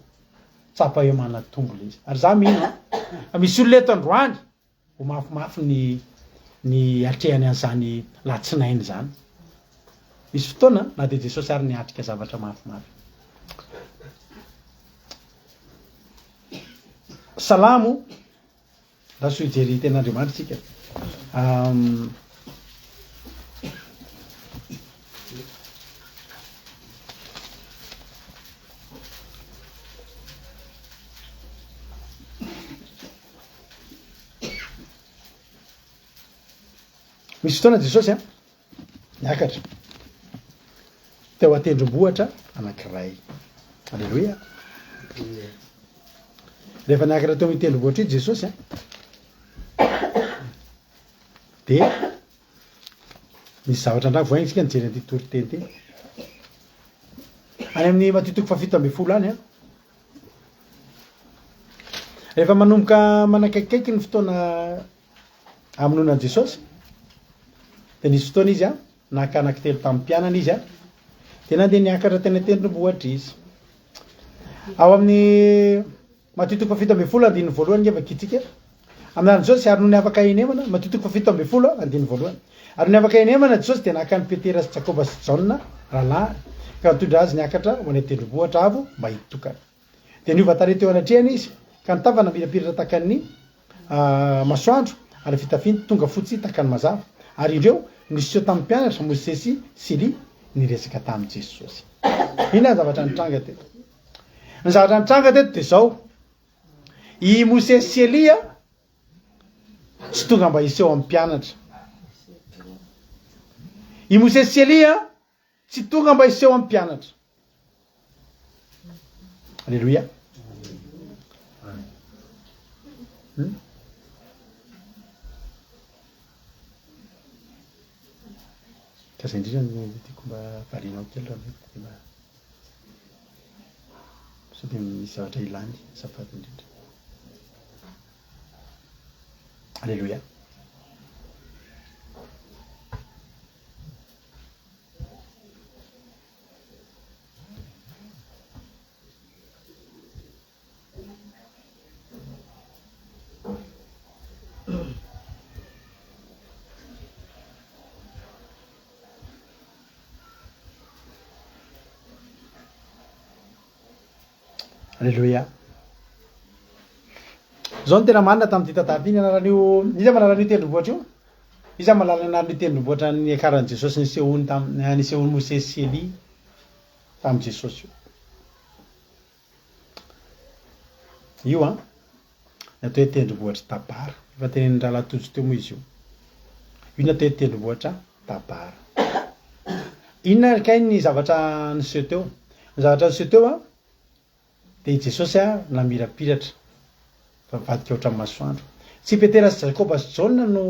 tsapa hoe manatombo le izy. Ary za mino an, fa misy olona eto androany ho mafimafy ny ny atrehany an'izany latsinainy izany. Misy fotoana na dia Jesosy ary niatrika zavatra mafimafy. Salamo, lasa hijery tenin'Andriamanitra isika. Um, Misy fotoana Jesosy a, niakatra teo an-tendrombohitra anankiray. Aleloia. Rehefa niakatra teo amin'ny tendrombohitra io Jesosy a, dia nisy zavatra ndra voainga isika nijery an'ity toriteny ity. Any amin'ny Matio toko fahafito ambin'ny folo any a, Rehefa manomboka manakaikikaiky ny fotoana hamonoana an'i Jesosy, dia nisy fotoana izy naka anankitelo tamin'ny mpianany izy, dia nandeha niakatra teny an-tendrombohitra izy. Ao amin'ny Matio toko fahafito ambin'ny folo andininy voalohany nge vakintsika. Amin'ny anaran'i Jesosy, ary nony afaka henemana, Matio toko fahafito ambin'ny folo andininy voalohany. Ary nony afaka henemana Jesosy dia naka an'i Petera sy Jakoba sy Jaona rahalahiny, ka nitondra azy niakatra ho any an-tendrombohitra avo mba hitokana. Dia niova tarehy teo anatrehany izy, ka ny tava namirapiratra tahaka ny masoandro, ary ny fitafiany tonga fotsy tahaka ny mazava. Ary indreo, niseho tamin'ny mpianatra Mosesy sy Elia niresaka tamin'i Jesosy. Inona ny zavatra nitranga teto? Ny zavatra nitranga teto dia izao, i Mosesy sy Elia tsy tonga mba hiseho amin'ny mpianatra. I Mosesy sy Elia tsy tonga mba hiseho amin'ny mpianatra. Aleloia. Hmm? Ka zay indrindra no tiako mba varianao kely raha mety dia mba sao dia misy zavatra ilany azafady indrindra. Aleloia. Aleloia. Zao no tena marina tamin'ity tantara ity, ny anaran'io, iza mahalala an'io tendrombohitra io? Iza mahalala ny anaran'io tendrombohitra niakaran'i Jesosy nisehoany tam, nisehoan'i Mosesy sy Elia tamin'i Jesosy io? Io an, ny atao hoe tendrombohitr'i Tabara. Efa tenenin'i Rahalahy Tojo teo moa izy io. Io ny atao hoe tendrombohitra Tabara. Inona ary kay ny zavatra niseho teo? Ny zavatra niseho teo an, dia i Jesosy an namirapiratra fa nivadika ohatran'ny masoandro. Tsy i Petera sy Jakoba sy Jaona no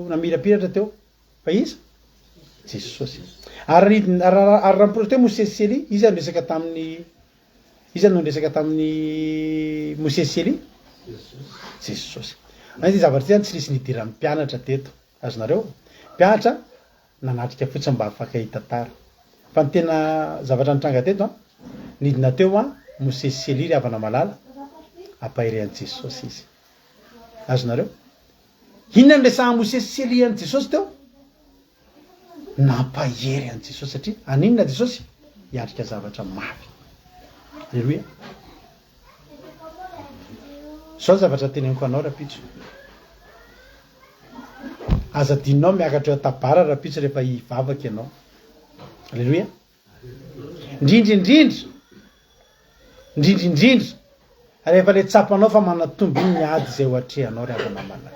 namirapiratra teo fa iza? Jesosy. Ary ary raha nipoitra teo Mosesy sy Elia, iza no niresaka tamin'ny Iza no niresaka tamin'i Mosesy sy Elia? Jesosy. Zany ity zavatra ity zany tsy nisy nidiran'ny mpianatra teto. Azonareo? Mpianatra nanatrika fotsiny mba afaka hitantara. Fa ny tena zavatra nitranga teto an, nidina teo an Mosesy sy Elia ry havana malala, ampahery an'i Jesosy izy. Azonareo? Inona no resahan'i Mosesy sy Elia an'i Jesosy teo? Nampahery an'i Jesosy satria haninona Jesosy? Hiatrika zavatra mafy. Aleloia. Zao ny zavatra teneniko anao rapitso. Aza adinonao miakatra eo Tabara rapitso rehefa hivavaka ianao. Aleloia. Indrindra indrindra, indrindra indrindra, rehefa le tsapanao fa manatombo iny ny ady izay ho atrehanao ry havana malala.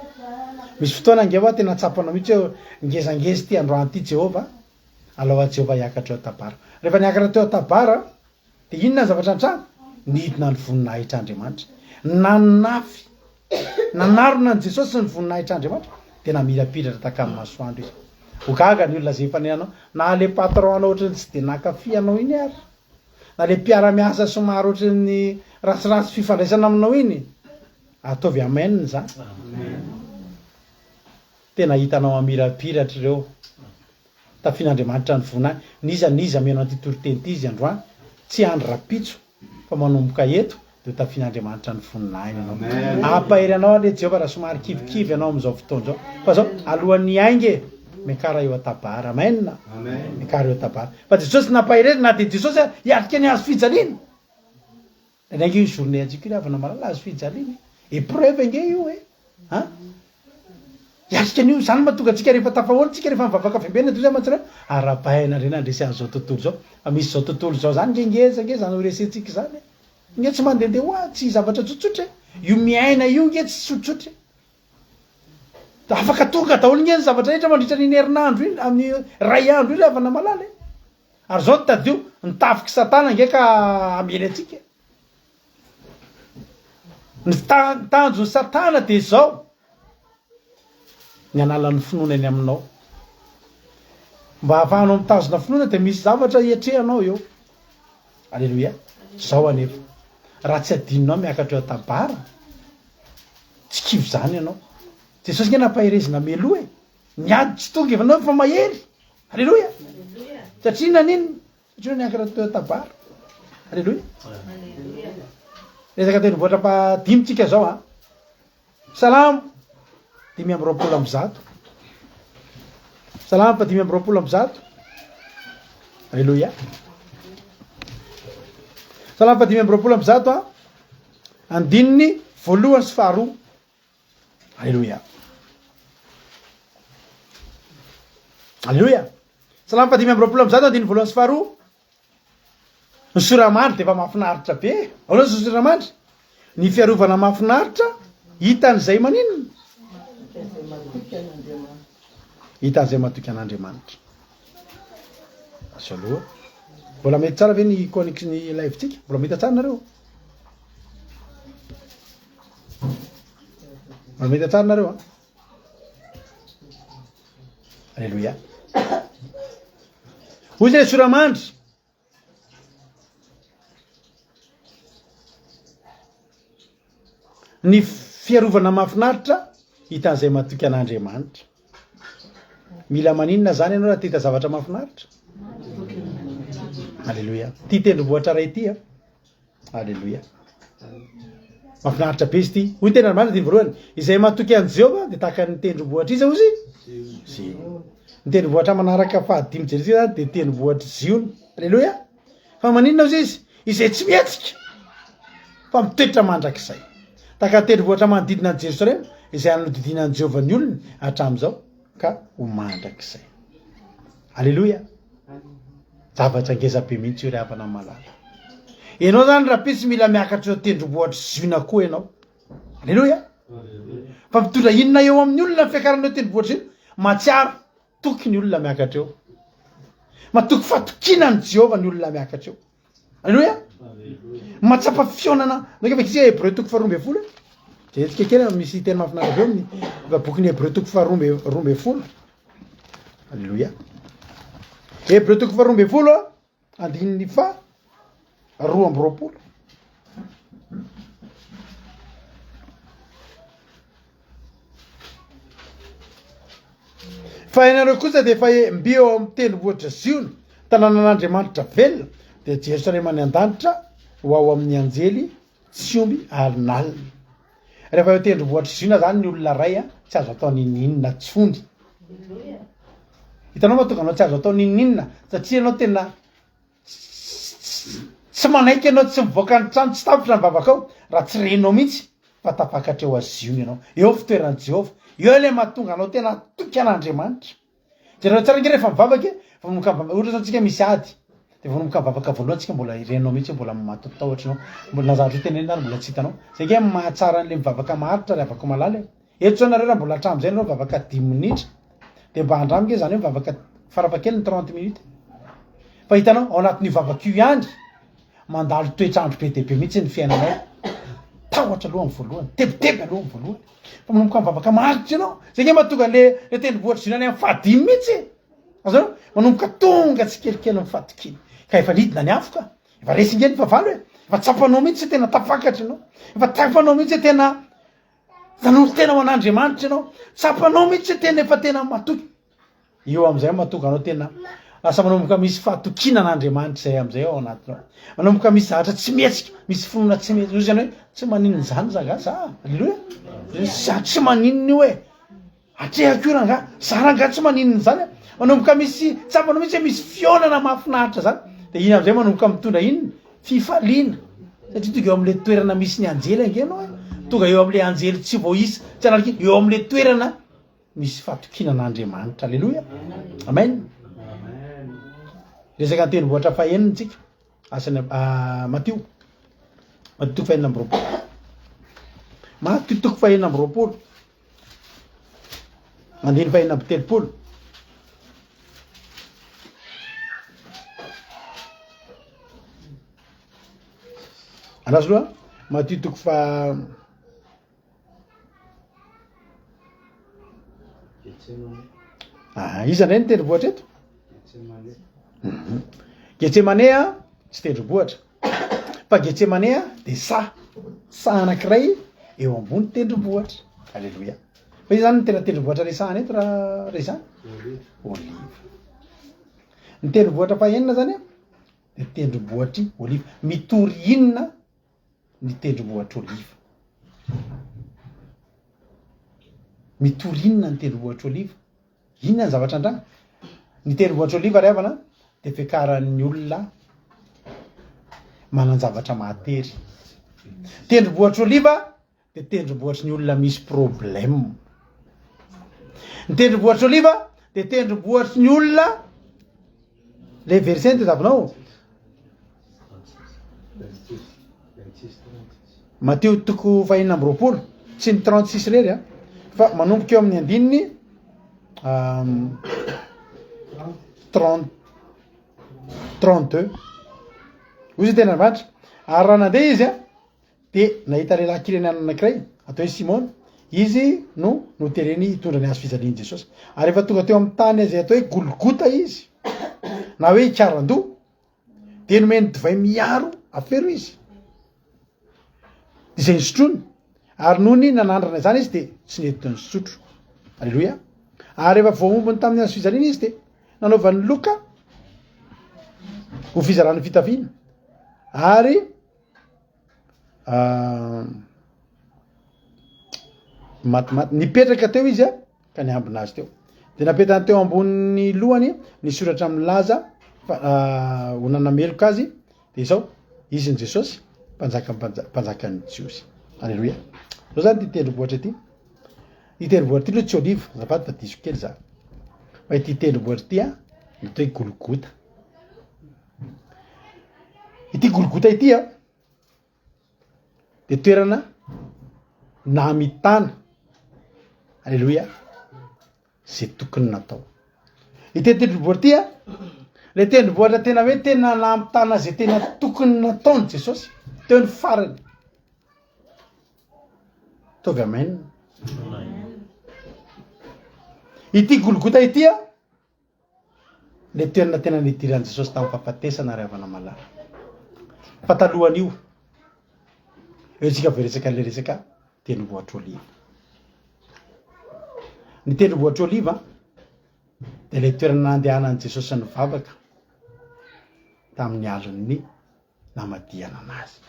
Misy fotoana ange hoa tena tsapanao mihitsy hoe ngezangeza ity androany ity Jehovah, alao aho Jehovah hiakatra eo Tabara. Rehefa niakatra teo Tabara, dia inona ny zavatra nitranga? Nidina ny voninahitr'Andriamanitra. Nanafy Nanarona an'i Jesosy ny voninahitr'Andriamanitra, dia namirapiratra takan'ny masoandro izy. Ho gaga ny olona izay hifanena anao, na le patron anao ohatran'ny tsy dia nankafy anao iny ary, na le mpiara-miasa somary ohatran'ny ratsiratsy fifandraisana aminao iny. Ataovy amen izany. Tena hitanao hamirapiratra ireo. Tafian'Andriamanitra ny voninahiny. N'iza n'iza mihaino an'ity toriteny ity izy androany, tsy andry rapitso fa manomboka eto dia ho tafian'Andriamanitra ny voninahiny ianao. Hampahery anao anie Jehovah raha somary kivikivy ianao amin'izao fotoana izao. Fa izao, alohan'ny hiainga e, miakara eo an-tabara. Amen. Miakara eo an-tabara. Fa Jesosy nampaherezina na dia Jesosy aza hiatrika ny hazo fijaliana. Indraindray ange io journée antsika io ry havana malala hazo fijaliana e. Épreuve ange io e. An? Hiatrika an'io, izany no mahatonga antsika rehefa tafahoana tsika rehefa mivavaka fiambenana toy izay mantsy hoe arahabaina re nandresy an'izao tontolo izao. Fa misy izao tontolo izao izany nge ngeza nge izany ho resentsika izany e. Nge tsy mandehandeha ho azy, tsy zavatra tsotsotra e. Io miaina io nge tsy tsotsotra e. Afaka tonga daholo nge ny zavatra rehetra mandritra an'iny herinandro iny, amin'ny iray andro iny ry havana malala e. Ary izao tadidio, ny tafik'i Satana ange ka hamely antsika e. Ny tanjon'i Satana dia izao, ny hanala ny finoana eny aminao. Mba hahafahanao mitazona finoana dia misy zavatra hiatrehanao eo. Aleloia. Izao anefa, raha tsy adinonao miakatra eo an-tabara, tsy kivy izany ianao. Jesosy nge nampaherezina mialoha e. Ny ady tsy tonga efa anao efa mahery. Aleloia. Satria naninona? Satria niankina teo Tabara. Aleloia. Resaka tendrombohitra fahadimy tsika zao a. Salamo 125. Salamo fa 125. Aleloia. Salamo fa 125 a. Andininy voalohany sy faharoa. Aleloia. Aleloia. Salamo faha 125 andininy voalohany sy faharoa. Ny soramandry dia efa mahafinaritra be. Ahoana ny soramandry? Ny fiarovana mahafinaritra hitan'izay maninona? Hitan'izay matoky an'Andriamanitra. Azo aloha. Mbola mety tsara ve ny connex ny live-tsika? Mbola mety tsara nareo? Mba mety tsara nareo an. Alléluia. Hoy zay soramandry. Ny fiarovana mahafinaritra hitan'izay matoky an'Andriamanitra. Mila maninona zany ianao raha te hita zavatra mahafinaritra? Alléluia. Ty tendrombohitra ray ity an. Aleloia. Mahafinaritra be izy ity. Hoy ny tenin'Andriamanitra andininy voalohany, izay matoky an'i Jehovah dia tahaka ny tendrombohitra iza hozy? Ziona. Ny tendrombohitra manaraka fahadimy jerentsika zany dia tendrombohitr'i Ziona. Aleloia. Fa maninona hozy izy? Izay tsy mihetsika. fa mitoetra mandrakizay. Tahaka ny tendrombohitra manodidina an'i Jerosalema, izay anodidinan'i Jehovah ny olony hatramin'izao ka ho mandrakizay. Aleloia! Zavatra ngeza be mihitsy io ry havana malala. Ianao zany rahampitso mila miakatra eo tendrombohitr'i Ziona koa ianao. Aleloia! Fa mitondra inona eo amin'ny olona ny fiakarana eo tendrombohitra Ziona? Mahatsiaro toky ny olona miakatra eo. Matoky fatokiana an'i Jehovah ny olona miakatra eo. Aleloia! Mahatsapa fihaonana. Ndao ange vakintsika Hebreo toko faharoa ambin'ny folo e. Jerentsika kely misy teny mahafinaritra be ao amin'ny bokin'ny Hebreo toko faharoa 12. Aleloia. Hebreo toko faharoa ambin'ny folo andininy faha 22. Fa ianareo kosa dia efa mby eo amin'ny tendrombohitra Ziona, tanànan'Andriamanitra velona, dia Jerosalema any an-danitra, ho ao amin'ny anjely tsy omby alinalina. Rehefa eo tendrombohitr'i Ziona zany ny olona ray a, tsy azo atao ninoninona tsony. Hitanao mahatonga anao tsy azo atao ninoninona satria ianao tena tsy manaiky ianao, tsy mivoaka ny trano, tsy tapitra ny vavakao raha tsy renao mihitsy fa tafakatra eo a Ziona ianao. Eo ny fitoeran'i Jehovah. Eo ilay mahatonga anao tena hatoky an'Andriamanitra. Jereo tsara ange rehefa mivavaka e, vao manomboka mivavaka, ohatra zao tsika misy ady, de vao manomboka mivavaka voalohany tsika mbola renao mihitsy hoe mbola matotahotra ianao, mbola na zavatra ho tenenina ary mbola tsy hitanao, zay ange mahatsara an'le mivavaka maharitra ry havako malala e, eto zao nareo raha mbola hatramin'izay nareo mivavaka dimy minitra, de mba andramo nge zany hoe mivavaka farafahakeliny trente minutes, fa hitanao ao anatin'io vavaka io ihany, mandalo toetr'andro be dia be mihitsy ny fiainanao, tahotra aloha amin'ny voalohany, tebiteby aloha amin'ny voalohany, fa manomboka mivavaka maharitra ianao, zay nge mahatonga an'le le tendrombohitra Ziona any amin'ny fahadimy mihitsy e, azonao, manomboka tonga tsikelikely ny fahatokiana, ka efa nidina ny afo ka, efa resy nge ny fahavalo e, efa tsapanao mihitsy hoe tena tafakatra ianao, efa tsapanao mihitsy hoe tena nanolo-tena ho an'Andriamanitra ianao, tsapanao mihitsy hoe tena efa tena matoky. Eo amin'izay mahatonga anao tena lasa manomboka misy fahatokiana an'Andriamanitra izay amin'izay ao anatinao. Manomboka misy zavatra tsy mihetsika, misy finoana tsy mihetsika. Hoy izy hoe tsy maninona izany za za. Aleloia. Za tsy maninona io e. Atrehako io rangaha. Za rangaha tsy maninona izany. Manomboka misy tsapanao mihitsy hoe misy fihaonana mahafinaritra izany. Dia iny amin'izay manomboka mitondra inona? Fifaliana. Satria tonga eo amin'ilay toerana misy ny anjely ange ianao e. Tonga eo amin'ilay anjely tsy voaisa, tsy anaraka eo amin'ilay toerana Misy fatokiana an'Andriamanitra. Aleloia. Amen. Resaka ny tendrombohitra fahenina tsika. Asany ah, Matio. Matio toko fahenina amby roapolo. Matio toko fahenina amby roapolo. Andininy fahenina amby telopolo. Andraso aloha. Matio toko faha Ah, iza indray ny tendrombohitra eto? Mhm. Getsemane a, tsy tendrombohitra. Fa Getsemane a de saha, saha anankiray eo ambony tendrombohitra. Aleloia. Fa iza zany ny tena tendrombohitra resahana eto raha raha izany? Oliva. Ny tendrombohitra fahenina zany a, de tendrombohitr'i Oliva. Mitory inona ny tendrombohitr'Oliva. Mitory inona ny tendrombohitr'Oliva? Inona ny zavatra andrana? Ny tendrombohitr'Oliva ry havana dia fiakaran'ny olona manan-javatra mahatery. Tendrombohitr'Oliva dia tendrombohitry ny olona misy problème. Ny tendrombohitry Oliva dia tendrombohitry ny olona le verset ny tadiavinao. Matio toko fahenina amby roapolo, tsy ny 36 irery a, fa manomboka eo amin'ny andininy 30 32. Hoy izy tena Andriamanitra, ary raha nandeha izy a, Dia nahita lehilahy Kyreneana anankiray, atao hoe Simona, izy no notereny hitondra ny hazo fijalian'i Jesosy. Ary rehefa tonga teo amin'ny tany izay atao hoe Golgota izy, na hoe Ikarandoha, dia nomeny divay miharo afero izy, izay nosotroiny. Ary nony nanandrana izany izy, dia tsy nety nisotro. Aleloia. Ary rehefa voahombony tamin'ny hazo fijaliana izy, dia nanaovany loka ho fizarana fitafiana. Ary Matimaty. Nipetraka teo izy ka niambina azy teo. Dia napetany teo ambonin'ny lohany ny soratra milaza fa ho nanameloka azy, dia izao, Izy ny Jesosy, Mpanjaka mpanjakan'ny Jiosy. Aleloia. Zao zany ity tendrombohitra ity. Ity tendrombohitra ity aloha tsy oliva, azafady fa diso kely za. Fa ity tendrombohitra ity an, ny atao hoe Golgota. Ity Golgota ity an, dia toerana namitana, aleloia, zay tokony natao. Ity tendrombohitra ity an, le tendrombohitra tena hoe tena namitana zay tena tokony nataony Jesosy, teo ny farany. Ataovy amen. Ity Golgota ity an, le toerana tena nidiran'i Jesosy tamin'ny fahafatesana ry havana malala. Fa talohan'io, eo tsika vao hiresaka an'le resaka tendrombohitra oliva. Ny tendrombohitra oliva dia ilay toerana nandehanan'i Jesosy nivavaka tamin'ny alin'ny namadihana anazy.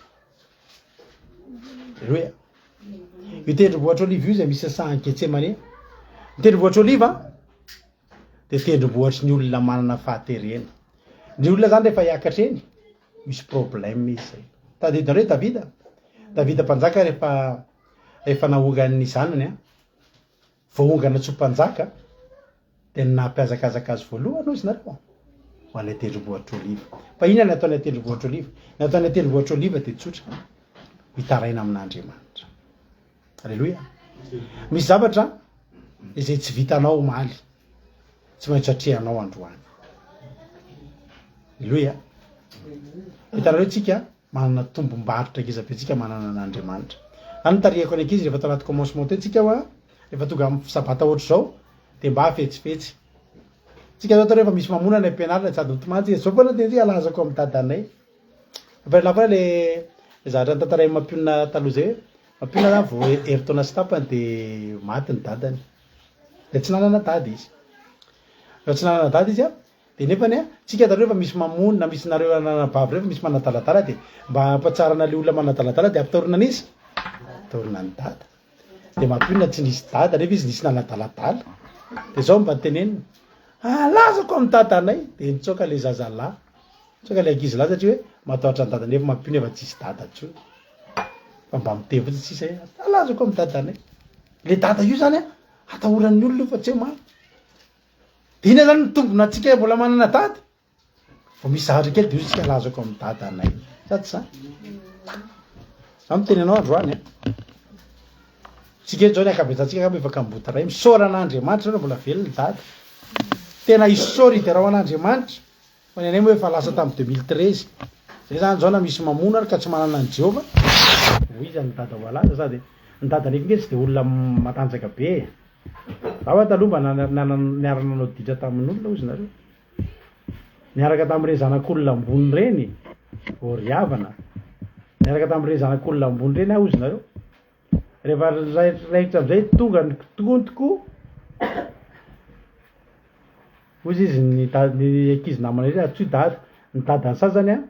Alléluia. Io tendrombohitra oliva io izay misy ny sahan'i Getsemane. Ny tendrombohitra oliva dia tendrombohitry ny olona manana fahaterena. Ny olona zany rehefa hiakatra eny, misy problème izy zay. Tadidinareo i Davida? Davida mpanjaka rehefa rehefa naongan'ny zanany an, voaongana tsy ho mpanjaka, dia ny nampihazakazaka azy voalohany hozy nareo ho any an-tendrombohitra Oliva. Fa inona ny ataony an-tendrombohitra Oliva? Ny ataony an-tendrombohitra Oliva dia tsotra, mitaraina amin'Andriamanitra. Aleloia. Misy zavatra izay tsy vitanao omaly, tsy maintsy atrehanao androany. Aleloia. Hitanareo tsika manana tombom-barotra ngeza be tsika manana an'Andriamanitra. Zany no tarihako ny ankizy rehefa tao anaty commencement teo tsika hoa, rehefa tonga amin'ny sabata ohatr'izao dia mba fetsifetsy. Tsika zao atao rehefa misy mamono any am-pianarana sady mitomany tsika, zao foana tena alazako amin'ny dadanay. Fa ela foana le zavatra notantarain'i Mampionona taloha zay hoe Mampionona zany vao herintaona sy tapany de maty ny dadany. De tsy nanana dada izy. Rehefa tsy nanana dada izy an, de nefany an, tsika taloha rehefa misy mamono na misy nareo anabavy reo misy manadaladala de mba hampatsarana le olona manadaladala de ampitahorina an'iza? Ampitahorina an'i dada. De mampionona tsy nisy dada nefa izy nisy nanadaladala. De zao mba teneniny, alazako amin'ny dadanay, de nitsoaka le zazalahy. Nitsoaka le ankizilahy satria hoe matahotra an'i dada nefa mampionona efa tsisy dada intsony. Fa mba miteny fotsiny sisa hoe alazako amin'ny dadanay. Le dada io zany an, atahoran'ny olona io fa tsy hoe marina. De inona zany ny tombona antsika mbola manana dada? Vao misy zavatra kely de hoy isika alazako amin'ny dadanay. Sa tsy zany? Za miteny anao androany an. Tsika eto zao ny ankabetsahantsika angamba efa kamboty ray. Misaora an'Andriamanitra nareo mbola velona dada. Tena isaory hiderao an'Andriamanitra. Fa ny anay moa efa lasa tamin'ny 2013. Zay zany zao na misy mamono ary ka tsy manana an'i Jehovah. Ho iza ny dada ho alaza sady ny dadanay koa nge tsy de olona matanjaka be e. Za hoa taloha mba niara-nanao ditra tamin'olona hozy nareo. Niaraka tamin'ireny zanak'olona ambony ireny, ô ry havana, niaraka tamin'ireny zanak'olona ambony ireny aho hozy nareo. Rehefa raikitra amin'izay tonga ny kitontoko, hozy izy ny da- ny ankizy namana iry antsoy dada, ny dadan'ny sasany an,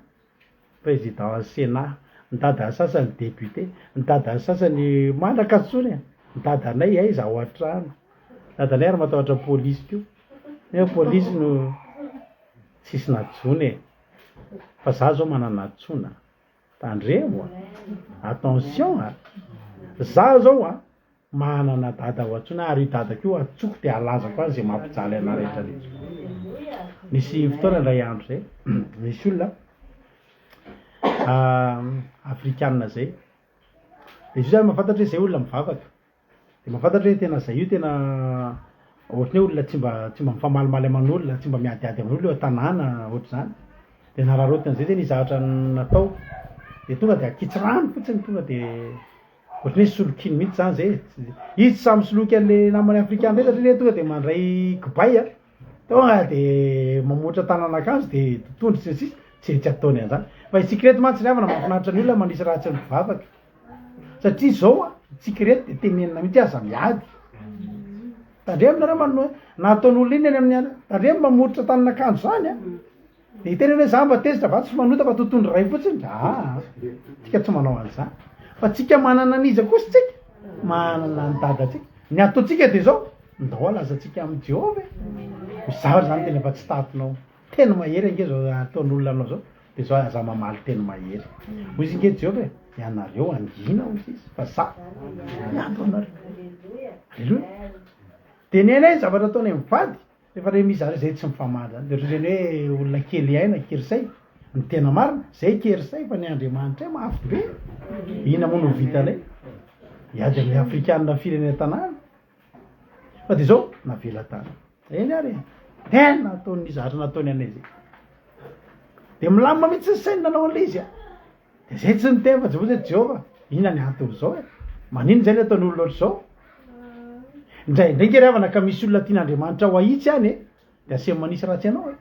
président sénat, ny dadan'ny sasany député, ny dadan'ny sasany manaka intsony e, ny dadanay aiza ao an-trano, dadanay ary matahotra polisy koa. Nefa polisy no tsisy najono e! Fa za zao manana antsoina, tandremo a! Attention a! Za zao a, manana dada ho antsoina ary io dadako io antsoko de alazako any ze mampijaly anah rehetra rehetra. Nisy fotoana indray andro zay, nisy olona afrikana zay, de izy io zany mahafantatra hoe zay olona mivavaka, De mahafantatra hoe tena zay io tena ohatry ny hoe olona tsy mba tsy mba mifamalimaly aman'olona, tsy mba miadiady amin'olona eo an-tanàna ohatr'izany. De nararaotiny am'zay zay nisy zavatra natao, de tonga de ankitsirano fotsiny tonga de ohatry ny hoe solokiny mihitsy zany zay e, izy tsy sahy misoloky an'le namany afrikana reny satria reny tonga de mandray kibay a, tonga de mamoatra tanan'akanjo de totohondry sy ny sisa, tsy tsy ataony an'zany. Fa isika ireto mantsy ry havana mahafinaritra ny olona manisy ratsy ny mpivavaka. Satria zao an, tsika ireto de tenenina mihitsy aza miady. Tandremo nareo manome, na ataon'olona inona eny amin'ny ala, tandremo mamoritra tanin'akanjo zany an. De hiteny hoe za mba tezitra va tsy manota fa totohondry iray fotsiny, aa, tsika tsy manao an'izany. Fa tsika manana an'iza kosa tsika? Manana an'i dadantsika. Ny ataontsika de zao, ndao alazantsika amin'i Jehovah e. Misy zavatra zany tena efa tsy tatinao. Tena mahery ange zao ataon'olona anao zao. Dia izao aza mamaly teny mahery. Hoy izy nge Jehovah e, ianareo hangina hoy izy fa za hiandro anareo. Aleloia. Dia ny anay zavatra ataonay mivady, rehefa re misy zareo zay tsy mifamaly zany, dia ohatran'ireny hoe olona kely aina, kely saina, ny tena marina, zay kely saina fa ny Andriamanitray mafy be, inona moa no vitanay? Hiady amin'ny Afrikana firenena tanàna? Fa dia zao, navela tany. Eny ary e, tena ataon'ny zavatra nataony anay zay. Dia milamina mihitsy ny sainy nanao an'ilay izy a. Dia zay tsy niteny fa Jehovah hoe Jehovah, inona ny anton'izao e? Maninona izay ny ataon'ny olona ohatr'izao? Indraindray nge ry havana ka misy olona tian'Andriamanitra ho ahitsy any e, dia asehony manisy ratsy anao e.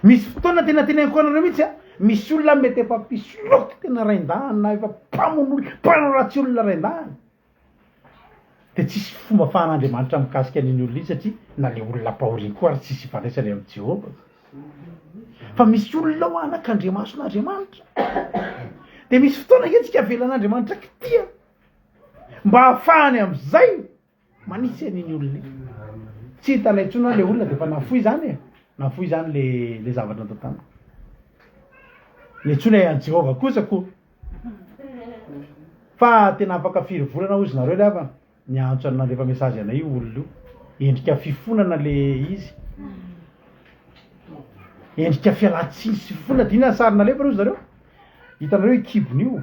Misy fotoana tena teneniko anareo mihitsy a, misy olona mety efa mpisoloky tena rain-dahiny na efa mpamono olona, mpanao ratsy olona rain-dahiny. Dia tsisy fomba afahan'Andriamanitra mikasika an'iny olona iny satria na le olona ampahoriany koa ary tsisy ifandraisany amin'i Jehovah. Fa misy olona ao anakandriamason'Andriamanitra. Dia misy fotoana ange tsika avelan'Andriamanitra kitia mba hahafahany amin'izay manisy an'iny olona iny. Tsy hitanay intsony hoe le olona dia efa nafoy izany e. Nafoy izany le le zavatra natao taminy. Niantsoana an'i Jehovah kosa koa. Fa tena afaka firy volana hozy nareo ry havana niantso an'i nandefa message anay io olona io. Endrika fifonana le izy. Endrika fialantsiny sy fifonana. Dinona ny sary nalefany hozy nareo. Hitanareo io kibony io.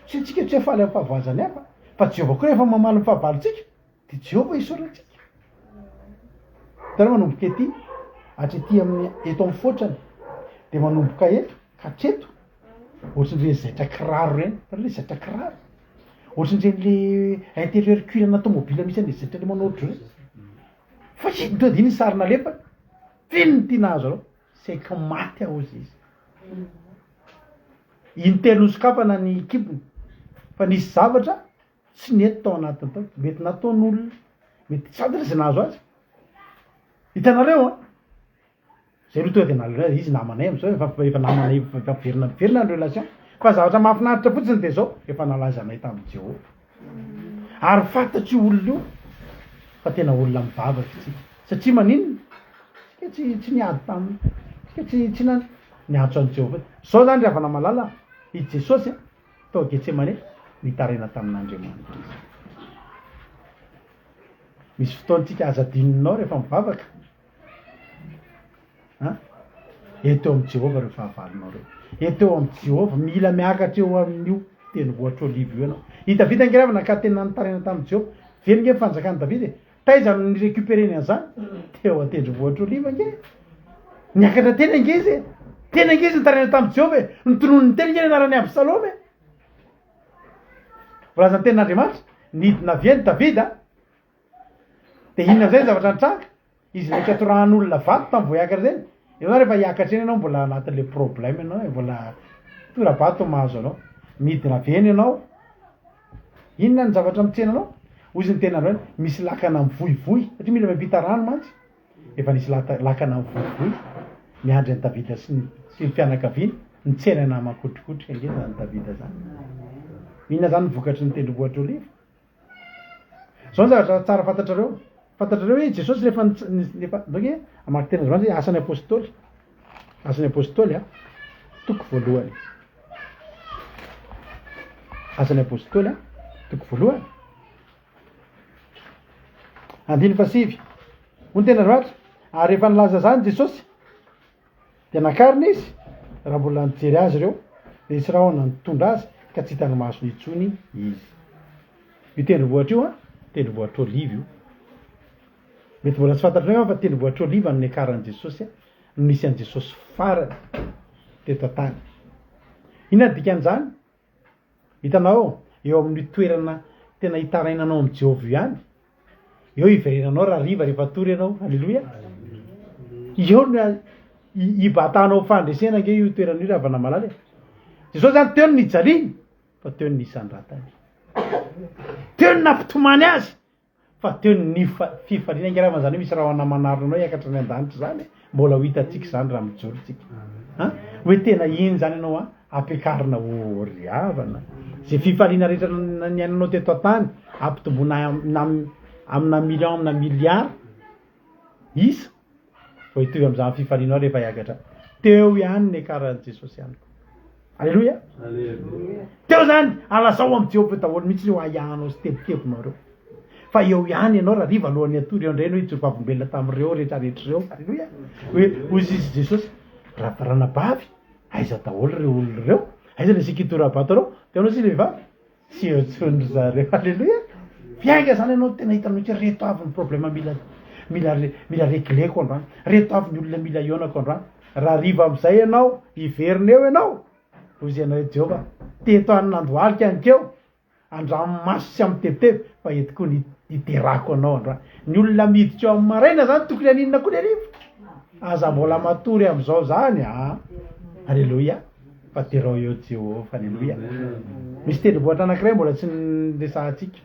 Tsy tsika tsy hoe faly amin'ny fahavoazan'ny hafa fa Jehovah koa rehefa mamaly ny fahavalontsika. Dia Jehovah isaorantsika. Hitanareo manomboka ety, hatrety amin'ny eto amin'ny fotrany, dia manomboka eto ka hatreto, ohatran'ireny zaitra kiraro ireny, hitanareo ilay zaitra kiraro? Ohatran'ireny le intérieur cuir ana tomobile misy an'ilay zaitra le manao ohatr'izao ireny. Fa iny tonga dia iny ny sary nalefany, iny no tiana hahazo anao, saiky maty aho hozy izy. Intelo nosokafana ny kibony, fa nisy zavatra Tsy nety tao anatiny tao, mety nataon'olona, mety tsy fantatra izay nahazo azy. Hitanareo an! Zay aloha tonga de nalahelo azy, izy namanay am'zao, efa efa namanay efa miverina miverina ny relation. Fa zavatra mahafinaritra fotsiny de zao, efa nalazanay tamin'i Jehovah. Ary fantatr'io olona io fa tena olona mivavaka isika. Satria maninona? Tsika tsy tsy niady taminy, tsika tsy tsy na- niantso an'i Jehovah. Zao zany ry havana malala, i Jesosy an, Tao Getsemane, nitaraina tamin'Andriamanitra izy. Misy fotoantsika aza adinonao rehefa mivavaka. An? Eto eo amin'i Jehovah ireo fahavalonao ireo. Eto eo amin'i Jehovah, mila miakatra eo amin'io tendrombohitra Oliva io ianao. I Davida ange ravina ka tena nitaraina tamin'i Jehovah. Very ange ny fanjakan'i Davida e. Taiza no ni-recuperer-ny an'izany? Teo an-tendrombohitra Oliva ange. Niakatra teny ange izy e. Teny ange izy nitaraina tamin'i Jehovah e. Notononiny teny ange ny anaran'i Absaloma e. Voalazan'ny tenin'Andriamanitra, nidina avy eny Davida, dia inona amin'izay ny zavatra nitranga? Izy naika torahan'olona vato tamin'ny vao hiakatra teny. Ianao rehefa hiakatra eny ianao mbola anatin'ilay problème ianao e, mbola tora-bato no mahazo anao. Midina avy eny ianao, inona ny zavatra mitsena anao? Hoy izy ny tenin'Andriamanitra, misy lakana mivoivoy, satria mila miampita rano mantsy. Efa nisy lakana mivoivoy miandry an'i Davida sy ny sy ny fianakaviany, nitsena naman-kotrokotroka ange izany Davida izany. Inona izany ny vokatry ny tendrombohitra Oliva? Zao ny zavatra tsara fantatrareo. Fantatrareo hoe Jesosy rehefa rehefa ndao nge hamaky teny Andriamanitra hoe Asan'ny Apostoly. Asan'ny Apostoly a, toko voalohany. Asan'ny Apostoly a, toko voalohany. Andininy fahasivy. Hoy ny teny Andriamanitra, ary rehefa nilaza izany Jesosy, Dia nakarina izy, raha mbola nijery azy ireo, dia nisy rahona nitondra azy ka tsy hitan'ny masony intsony izy. Io tendrombohitra io an, tendrombohitra Oliva io. Mety mbola tsy fantatrareo angamba fa tendrombohitra Oliva no niakaran'i Jesosy, no nisy an'i Jesosy farany teto an-tany. Inona no dikan'izany? Hitanao, eo amin'io toerana tena itarainanao amin'i Jehovah io ihany, eo iverenanao raha hariva rehefa hatory ianao. Aleloia! Eo no ibatanao fandresena ange io toerana io ry havana malala e. Jesosy zany teo no nijaliany, fa teo no nisandratany. Teo no nampitomany azy. Fa teo ny fifaliana ange raha zany hoe misy rahona manarona anao hiakatra any an-danitra izany e, mbola ho hitantsika izany raha mijoro tsika. An? Hoe tena iny zany ianao an, ampiakarina ho ry havana. Izay fifaliana rehetra niainanao teto an-tany, ampitomboina amina amina million, amina milliard isa, vao hitovy amin'izany fifalianao rehefa hiakatra. Teo ihany niakaran'i Jesosy ihany koa. Aleloia. Teo zany, alazao amin'i Jehovah daholo mihitsy ireo ahiahinao sy tebitebinao ireo. Fa eo ihany ianao rahariva alohan'ny hatory, eo indray ianao hijoro vavolombelona tamin'ireo rehetrarehetra ireo. Aleloia. Hoe hoy izy Jesosy, ranabavy, aiza daholo ireo olona ireo? Aiza ilay sikitora-bato ireo? Teo anao sy vehivavy? Tsy eo intsony ry zareo. Aleloia. Mpiainga zany ianao tena hitanao mihitsy hoe reto avy ny problème mila mila mila regleko androany. Reto avy ny olona mila hihaonako androany. Raha hariva amin'izay ianao, hiverina eo ianao, hoy izy ianao hoe Jehovah, teto any nandohalika anikeo, andramo maso sy amin'ny tebiteby, fa eto koa ny hiderako anao androany. Ny olona miditra eo amin'ny maraina zany tokony haninona koa ny hariva? Aza mbola matory amin'izao zany a! Aleloia. Fa derao eo Jehovah. Aleloia. Misy tendrombohitra anankiray mbola tsy niresahantsika.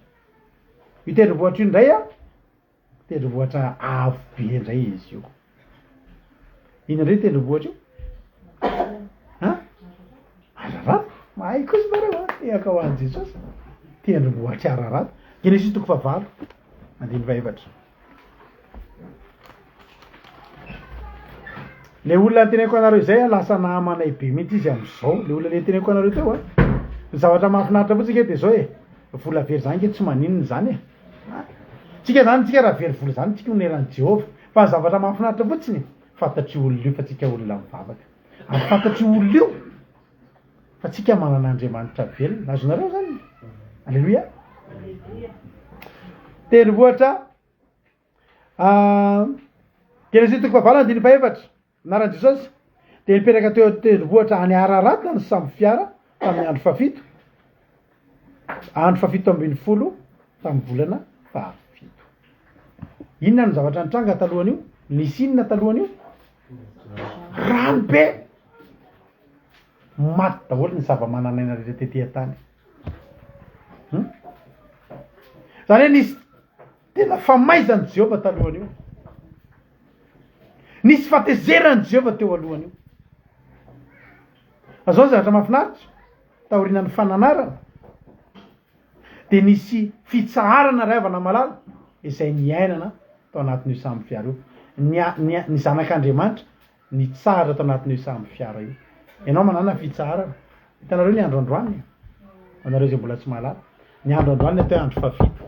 Io tendrombohitra io indray a, tendrombohitra avo be indray izy io. Inona indray tendrombohitra io? Ha? Ararata. Mahay kosa nareo a, tehaka ho an'i Jesosy. Tendrombohitra Ararata. Genesisy toko fahavalo, andininy fahefatra. Le olona noteneniko anareo izay a, lasa namanay be mihitsy izy amin'izao, le olona le noteneniko anareo teo a, ny zavatra mahafinaritra fotsiny nge de zao e, vola very zany nge tsy maninona zany e, tsika zany tsika raha very vola zany tsika oneran'i Jehovah, fa ny zavatra mahafinaritra fotsiny fantatr'io olona io fa tsika olona mivavaka, ary fantatr'io olona io fa tsika manana Andriamanitra velona, azonareo zany? Aleloia! Tendrombohitra Genesisy toko fahavalo andininy fahefatra, anaran'i Jesosy, dia nipetraka teo an-tendrombohitra any Ararata ny sambo fiara tamin'ny andro fahafito, andro fahafito ambin'ny folo tamin'ny volana fahafito. Inona no zavatra nitranga talohan'io? Nisy inona talohan'io? Rano be! Maty daholo ny zava-manan'aina rehetra tety an-tany. Hum? Zany hoe nisy tena famaizan'i Jehovah talohan'io. Nisy fahatezeran'i Jehovah teo alohan'io. Fa zao ny zavatra mahafinaritra, taorianan'ny fananarana, dia nisy fitsaharana ry havana malala izay niainana tao anatin'io sambo fiara io. Ny, ny, ny zanak'Andriamanitra Nitsahatra tao anatin'io sambo fiara io. Ianao manana fitsaharana. Hitanareo ny andro androany? Ho anareo izay mbola tsy mahalala. Ny andro androany atao hoe andro fahafito.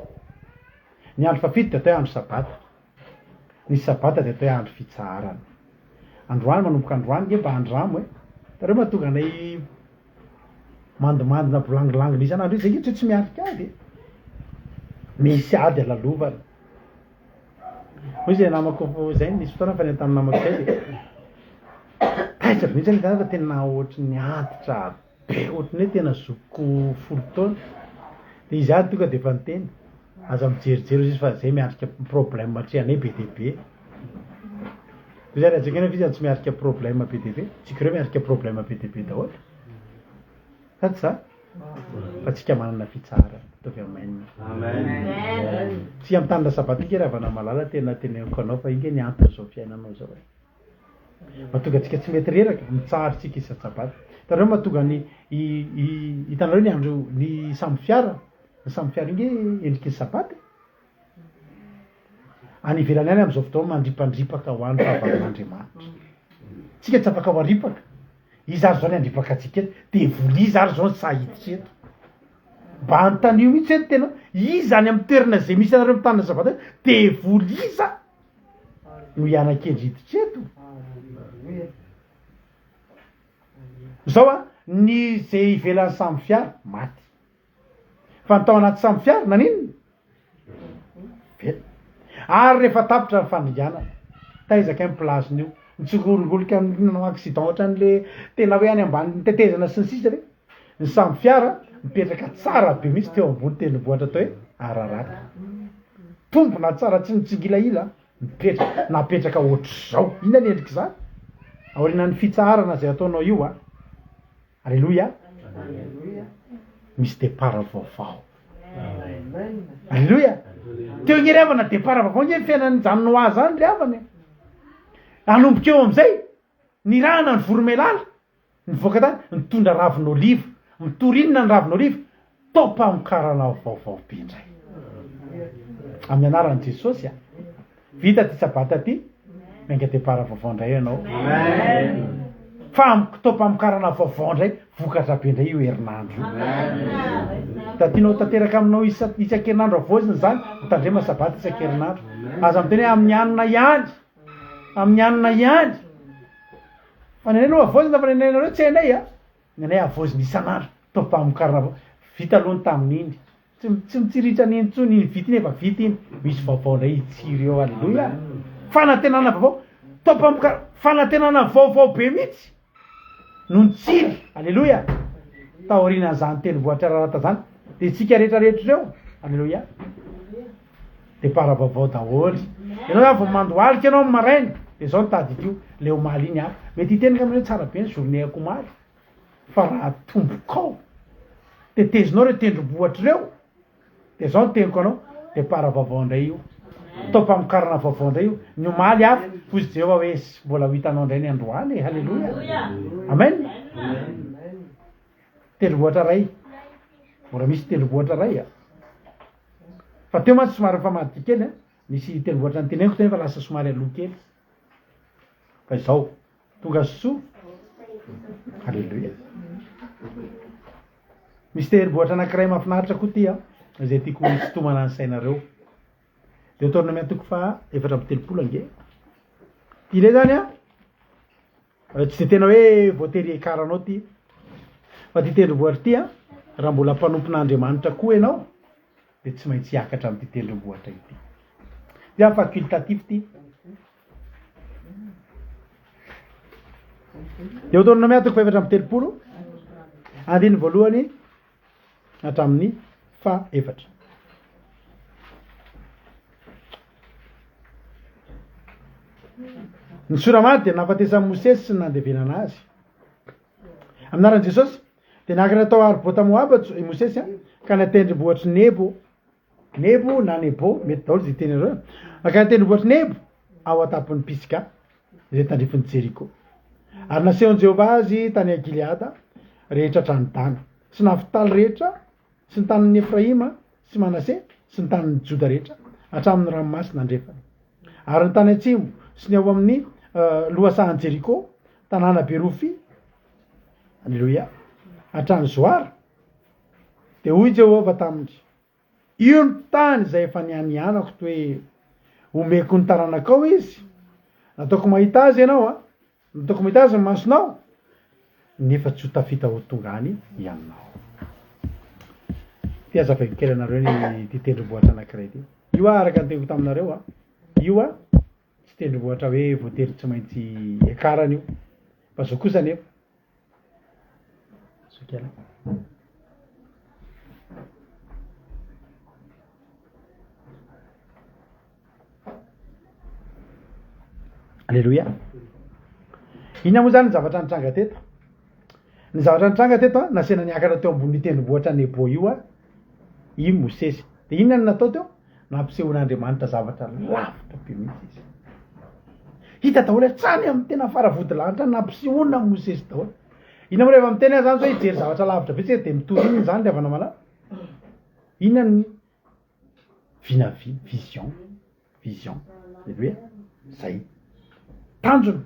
Ny andro fahafito dia atao hoe andro sabata. Ny sabata dia atao hoe andro fitsaharana. Androany, manomboka androany nge mba andramo e. Hitanareo mahatonga anay mandomandona bolangilangina isan'andro io, zay nge tsy hoe tsy miarika ady e. Misy ady alalovana. Hoy izay namako izay, nisy fotoana fa tamin'ny namako izay dia taitra be mihitsy aho nahita fa tena ohatry ny antitra be, ohatry ny hoe tena zokiko 10 taona. Dia izy ary tonga dia efa niteny, aza mijerijery hozy izy fa zay miatrika problème atrehanay be dia be. Hoy izy ary antsika nefa izy tsy miatrika problème be dia be, tsika ireo miatrika problème be dia be daholo. Sa tsy zany? Fa tsika manana fitsaharana. Ataovy amen. Amen. Tsika mitandrina sabata inge ry havana malala tena teneniko anao fa inge ny anton'izao fiainanao izao e. Mahatonga antsika tsy mety reraka, mitsahatra tsika isan-tsabata. Hitanareo mahatonga ny i i hitanareo ny andro ny sambo fiara, ny sambo fiara inge endriky ny sabata e. Any ivelany any amin'izao fotoana mandripandripaka ho an'ny fahavalon'Andriamanitra. Tsika tsy afaka ho aripaka. Iza ary zao ny handripaka antsika eto? Devoly iza ary zao ny sahy hiditra eto? Mba anontanio mihitsy hoe ny tena iza any amin'ny toerana izay misy anareo mitandrina sabata hoe devoly iza no hiana-kendry hiditra eto? Zao a, ny izay ivelan'ny sambo fiara maty. Fa ny tao anaty sambo fiara naninona? Velona. Ary rehefa tapitra ny fandringanana, taiza kay ny place-ny io? Nitsingolongolika nanao accident ohatran'le tena hoe any ambanin'ny tetezana sy ny sisa ve? Ny sambo fiara mipetraka tsara be mihitsy teo ambony tendrombohitra atao hoe Ararata. Tombona tsara tsy nitsingilahila, mipetraka, napetraka ohatr'izao. Inona ny endrik'izany? Aorianan'ny fitsaharana izay ataonao io an. Aleloia! Misy départ vaovao. Aleloia! Teo nge ry havana départ vaovao nge ny fiainan'i zany Noa zany ry havana e. Hanomboka eo amizay, nirahana ny voromailala, nivoaka tany, nitondra ravin'oliva. Mitory inona ny ravin'oliva? Taom-pamokarana vaovao be indray. Amin'ny anaran'i Jesosy a. Vita ty sabata ty, miainga départ vaovao indray ianao. Fa amin'ny taom-pamokarana vaovao indray, vokatra be indray io herinandro io. Da tianao ho tanteraka aminao isa- isan-kerinandro havaozina izany, mitandrema sabata isan-kerinandro. Aza miteny hoe amin'ny anona ihany, amin'ny anona ihany. Fa ny anay aloha havaozina fa ny anay nareo tsy hainay a. Ny anay havaozina isan'andro, taom-pamokarana vaovao. Vita aloha ny tamin'iny. Tsy tsy mitsiritra an'iny intsony, iny vita iny efa vita iny, misy vaovao indray hitsiry eo, aleloia! Fanantenana vaovao, taom-pamokara, fanantenana vaovao be mihitsy no nitsiry, aleloia! Taorianan'izany tendrombohitra Ararata izany, dia isika rehetra rehetra ireo, aleloia! Départ vaovao daholo. Ianao zany vao mandohalika ianao amin'ny maraina, dia izao no tadidio, ilay omaly iny hafa. Mety hiteny angamba ianao hoe tsara be ny journée-ko omaly. Fa raha atombokao, tetezinao ireo tendrombohitra ireo, dia izao no teniko anao, départ vaovao indray io. Taom-pamokarana vaovao indray io. Ny omaly hafa, hoy izy Jehovah hoe, mbola ho hitanao indray ny androany e. Haleloia. Amen. Tendrombohitra iray. Mbola misy tendrombohitra iray a. Fa teo mantsy somary nifamadika kely a. Nisy tendrombohitra noteneniko teo nefa lasa somary aloha kely. Fa izao. Tonga soa. Aleloia. Misy terimbohitra anankiray mahafinaritra koa ity an, izay tiako hisintomana ny sainareo. Deoteronomia toko faha 34 ange. Ity indray zany an, tsy dia tena hoe voatery hiakaranao ity. Fa ity tendrombohitra ity an, raha mbola mpanompon'Andriamanitra koa ianao, dia tsy maintsy hiakatra amin'ity tendrombohitra ity. Ity an facultatif ity. Deoteronomia toko faha-34, andininy voalohany hatramin'ny fahaefatra. Ny sora-maty dia nahafatesan'i Mosesy sy ny nandevenana azy. Amin'ny anaran'i Jesosy dia niakatra tao Arbota Moaba i Mosesy ka natendrombohitr'i Nebo. Nebo na Nebo, mety daholo izay teny ireo. Nankany an-tendrombohitr'i Nebo, ao an-tampon'i Pisga, izay tandrifin'i Jeriko. Ary nasehon'i Jehovah azy tany Gileada rehetra hatrany Dana, sy Naftaly rehetra, sy ny tanin'i Efraima sy Manase, sy ny tanin'i Joda rehetra, hatramin'ny ranomasina andrefana. Ary ny tany atsimo, sy ny ao amin'ny lohasahan'i Jeriko, tanàna be rofia, Aleloia, hatrany Zoara. Dia hoy Jehovah taminy, Io ny tany izay efa nianianako toy hoe, 'Homeko ny taranakao izy. Nataoko mahita azy ianao, a, nataoko mahita azy ny masonao, nefa tsy ho tafita ho tonga any ianao. Ity hazavaiko kely anareo ny ity tendrombohitra anankiray ity. Io a, araka ny teniko taminareo a, io a, tsy tendrombohitra hoe voatery tsy maintsy hiakarana io. Fa zao kosa anefa, Aleloia. Inona moa zany ny zavatra nitranga teto? Ny zavatra nitranga teto a, nasaina niakatra teo ambonin'io tendrombohitra Nebo io a, i Mosesy. De inona no natao teo? Nampisehoan'Andriamanitra zavatra lavitra be mihitsy izy. Hita daholo hatrany amin'ny tena faravodilanitra nampisehoana an'i Mosesy daholo. Inona moa rehefa miteny aho zany zao hijery zavatra lavitra be tsika dia mitory inona izany ry havana malala? Inona ny vinavina, vision, vision, aleloia, zay. Tanjona,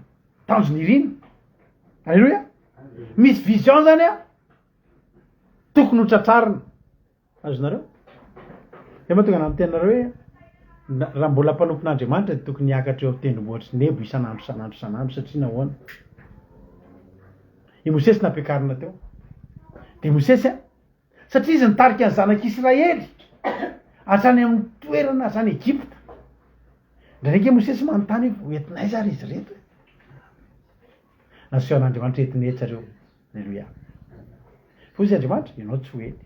tanjona irina, aleloia. Misy vision zany a, tokony ho tratrarina. Azonareo? Zay mahatonga anah miteny anareo hoe raha mbola mpanompon'Andriamanitra dia tokony hiakatra eo an-tendrombohitr'i Nebo isan'andro isan'andro isan'andro satria nahoana? I Mosesy nampiakarina teo. Dia Mosesy a, satria izy nitarika ny zanak'Israely hatrany amin'ny toerana hatrany Egypta. Indraindray ange Mosesy manontany hoe ho entina aiza ary izy ireto e? Nasehon'Andriamanitra entina etsy ireo. Aleloia. Hoy izy Andriamanitra, ianao tsy ho ety.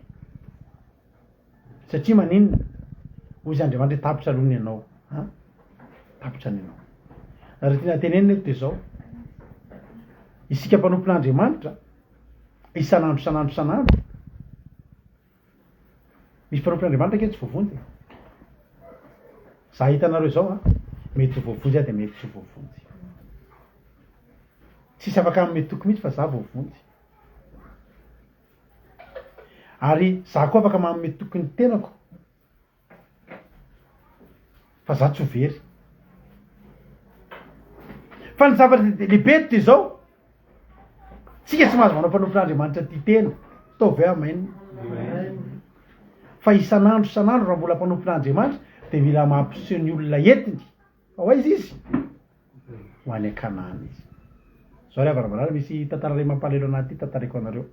Satria maninona? Hoy izy Andriamanitra, tapitra aloha ny anao. Ha? Tapitra ny anao. Ary tiana tenenina eto dia izao. Isika mpanompon'Andriamanitra, isan'andro isan'andro isan'andro, misy mpanompon'Andriamanitra ange tsy voavonjy e. Za hitanareo izao a, mety ho voavonjy aho dia mety tsy ho voavonjy. Tsisy afaka hanome toky mihitsy fa za voavonjy. Ary za koa afaka manome toky ny tenako fa za tsy ho very. Fa ny zavatra lehibe eto de zao, Tsika tsy mahazo manao mpanompon'Andriamanitra tia tena. Ataovy hoe amen. Fa isan'andro isan'andro raha mbola mpanompon'Andriamanitra dia mila mampiseho ny olona entiny fa ho aiza izy? Ho any an-Kanana izy. Zao ry havana malala, misy tantara iray mampalahelo anah ity tantaraiko anareo.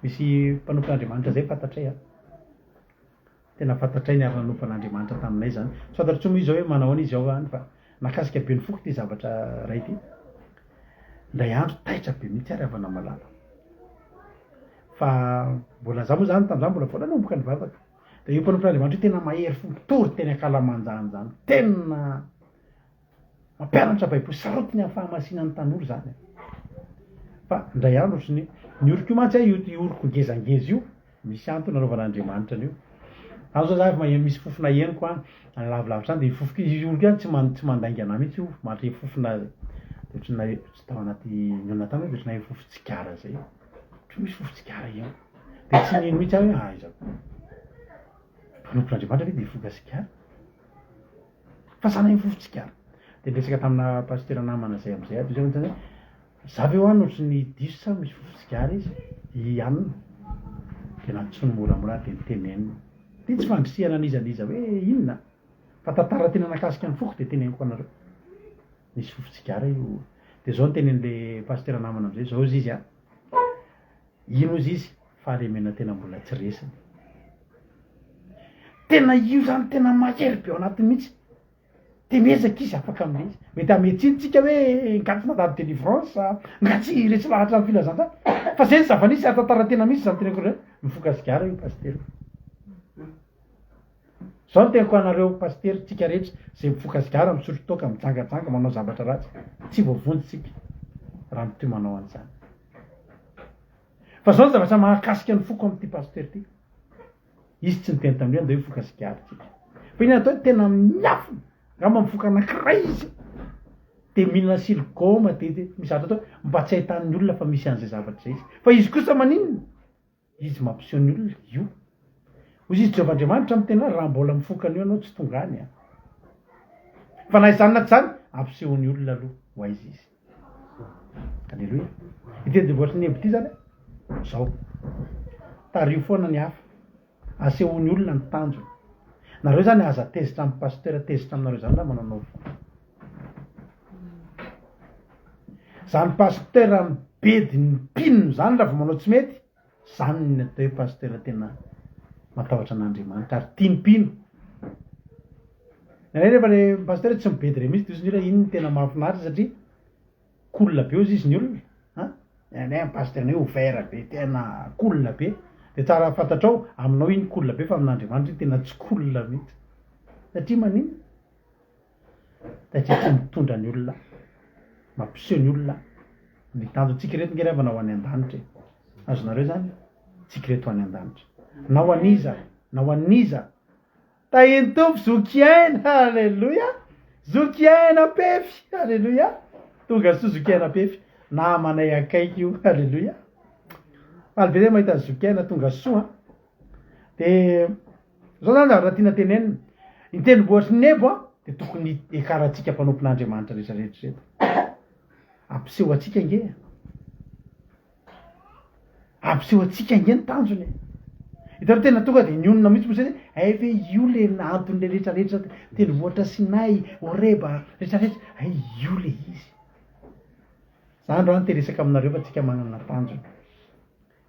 Misy mpanompon'Andriamanitra zay fantatray an. Tena fantatray niara nanompo an'Andriamanitra taminay izany. Tsy fantatro intsony moa izy zao hoe manao ahoana izy ao any fa nahakasika be ny foko ity zavatra iray ity. Indray andro taitra be mihitsy aho ry havana malala. Fa mbola za moa zany tamin'izany mbola vao nanomboka nivavaka. Dia io mpanompon'Andriamanitra io tena mahery fo mitory teny ankalamanjana izany. Tena Mampianatra baiboly sarotiny amin'ny fahamasinan'ny tanora izany e. Fa indray andro ohatry ny ny oroko io mantsy io io oroko ngezangeza io, misy antony nanaovan'Andriamanitra an'io. Any zao za efa maheno misy fofona henoko any, any lavilavitra any de io fofoko io oroko io any tsy man- tsy mandainga anah mihitsy io, mahare fofona de ohatry ny nahe- tsy tao anaty nihaona taminy aho de ohatry ny nahe fofon-tsigara zay, ohatry ny misy fofon-tsigara eo, de tsy nino mihitsy aho hoe aiza koa, mpanompon'Andriamanitra ve de hifoka sigara? Fa za nahay mifofo tsigara. De niresaka tamina pasitera namana zay amizay aho de zay nanontany hoe za ve hoa no ohatry ny diso sa misy fofo sigara izy? I anona. De nantsoiny moramora aho de niteneniny. Ty tsy fandrisihana an'iza n'iza hoe inona fa tantara tena nakasika ny foko de teneniko anareo. Nisy fofo tsigara io. De zao notenenin'le pasitera namana amizay, zao ozy izy an, ino ozy izy fahalemena tena mbola tsy resiny. Tena io zany tena mahery be ao anatiny mihitsy. De miezaka izy afaka amin'ilay izy. Mety hamehy tsiny tsika hoe nga tsy nandalo délivrance, nga tsy resy lahatra amin'ny filazantsara. Fa zay ny zava-nisy ary tantara tena misy zany teneniko anareo. Mifoka sigara io pasitera io. Zao no teniko anareo pasitera, tsika rehetra zay mifoka sigara, misotro toaka, mijangajanga, manao zavatra ratsy, tsy voavonjy tsika raha mitohy manao an'izany. Fa zao ny zavatra mahakasika ny foko amin'ity pasteur ity. Izy tsy niteny tamin'ny hoe andao hifoka sigara tsika. Fa inona atao hoe tena miafina. Angamba mifoka anankiray izy. Dia mihinana silgoma dia dia misy zavatra atao mba tsy ahitan'ny olona fa misy an'izay zavatra izay izy. Fa izy kosa maninona? Izy mampiseho ny olona io. Hoy izy Jehovah Andriamanitra miteny hoe raha mbola mifoka an'io ianao tsy tonga any an. Fa na izany na tsy izany ampisehoan'ny olona aloha ho aiza izy. Aleloia. Ity tendrombohitry ny Nebo ity zany zao. Tariho foana ny hafa. Asehoy ny olona ny tanjona. Nareo zany aza tezitra amin'ny pasteur tezitra aminareo zany raha manaonao foana. Zany pasteur mibedy ny mpino zany raha vao manao tsy mety, zany ny atao hoe pasteur tena matahotra an'Andriamanitra ary tia ny mpino. Ny anay rehefa le pasteur tsy mibedy re mihitsy de ozy ny olona iny no tena mahafinaritra satria cool be ozy izy ny olona an, ny anay ny pasteur nay ouvert be tena cool be, de tsara fantatrao aminao iny cool be fa amin'Andriamanitra iny tena tsy cool mihitsy, satria maninona? Satria tsy mitondra ny olona, mampiseho ny olona ny tanjontsika ireto nge ry havana ho any an-danitra e, azonareo zany? Tsika ireto ho any an-danitra, na ho an'iza na ho an'iza Tahin'ny Tompo zoky aina Aleloia Zoky aina Pefy Aleloia Tonga soa zoky aina Pefy Namanay akaiky io Aleloia Faly be zay mahita an'i zoky aina tonga soa an De zao zany zavatra tiana tenenina Ny tendrombohitry ny Nebo an de tokony hiakarantsika mpanompon'Andriamanitra rehetra rehetra ireto Ampiseho antsika ange e. Ampiseho antsika ange ny tanjona e. Hitanao tena tonga de nionona mihitsy Mosesy hoe hay ve io le anton'le rehetra rehetra tendrombohitra Sinay, Horeba, rehetra rehetra, hay io le izy. Za androany te hiresaka aminareo fa tsika manana tanjona.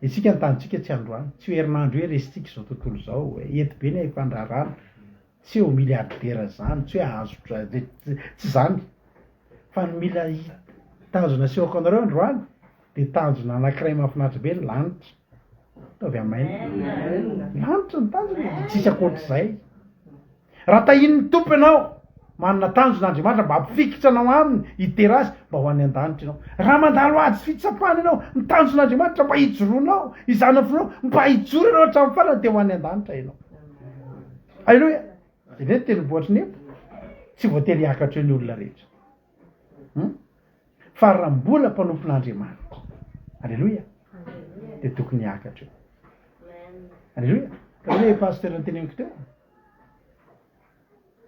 Isika ny tanjontsika tsy androany, tsy ho herinandro io hoe resintsika izao tontolo izao, ety be ny fandraharahana, tsy hoe ho milliardaire zany, tsy hoe hahazo tsy zany. Fa ny mila tanjona asehoko anareo androany dia tanjona anankiray mahafinaritra be ny lanitra. Ataovy amen. Lanitra ny tanjona e, tsisy ankoatr'izay. Raha tahian'ny Tompo ianao, manana tanjona Andriamanitra mba hampifikitra anao aminy, hidera azy mba ho any an-danitra ianao. Raha mandalo ady sy fitsapana ianao, ny tanjona Andriamanitra mba hijoroanao, hizana fonao, mba hijoro ianao hatramin'ny farany dia ho any an-danitra ianao. Aleloia. Dia ve ny tendrombohitry ny Nebo? Tsy voatery hiakatra eo ny olona rehetra. Hum? Fa raha mbola mpanompon'Andriamanitra, aleloia, dia tokony hiakatra eo. Aleloia. Ka hoe pasteur noteneniko teo,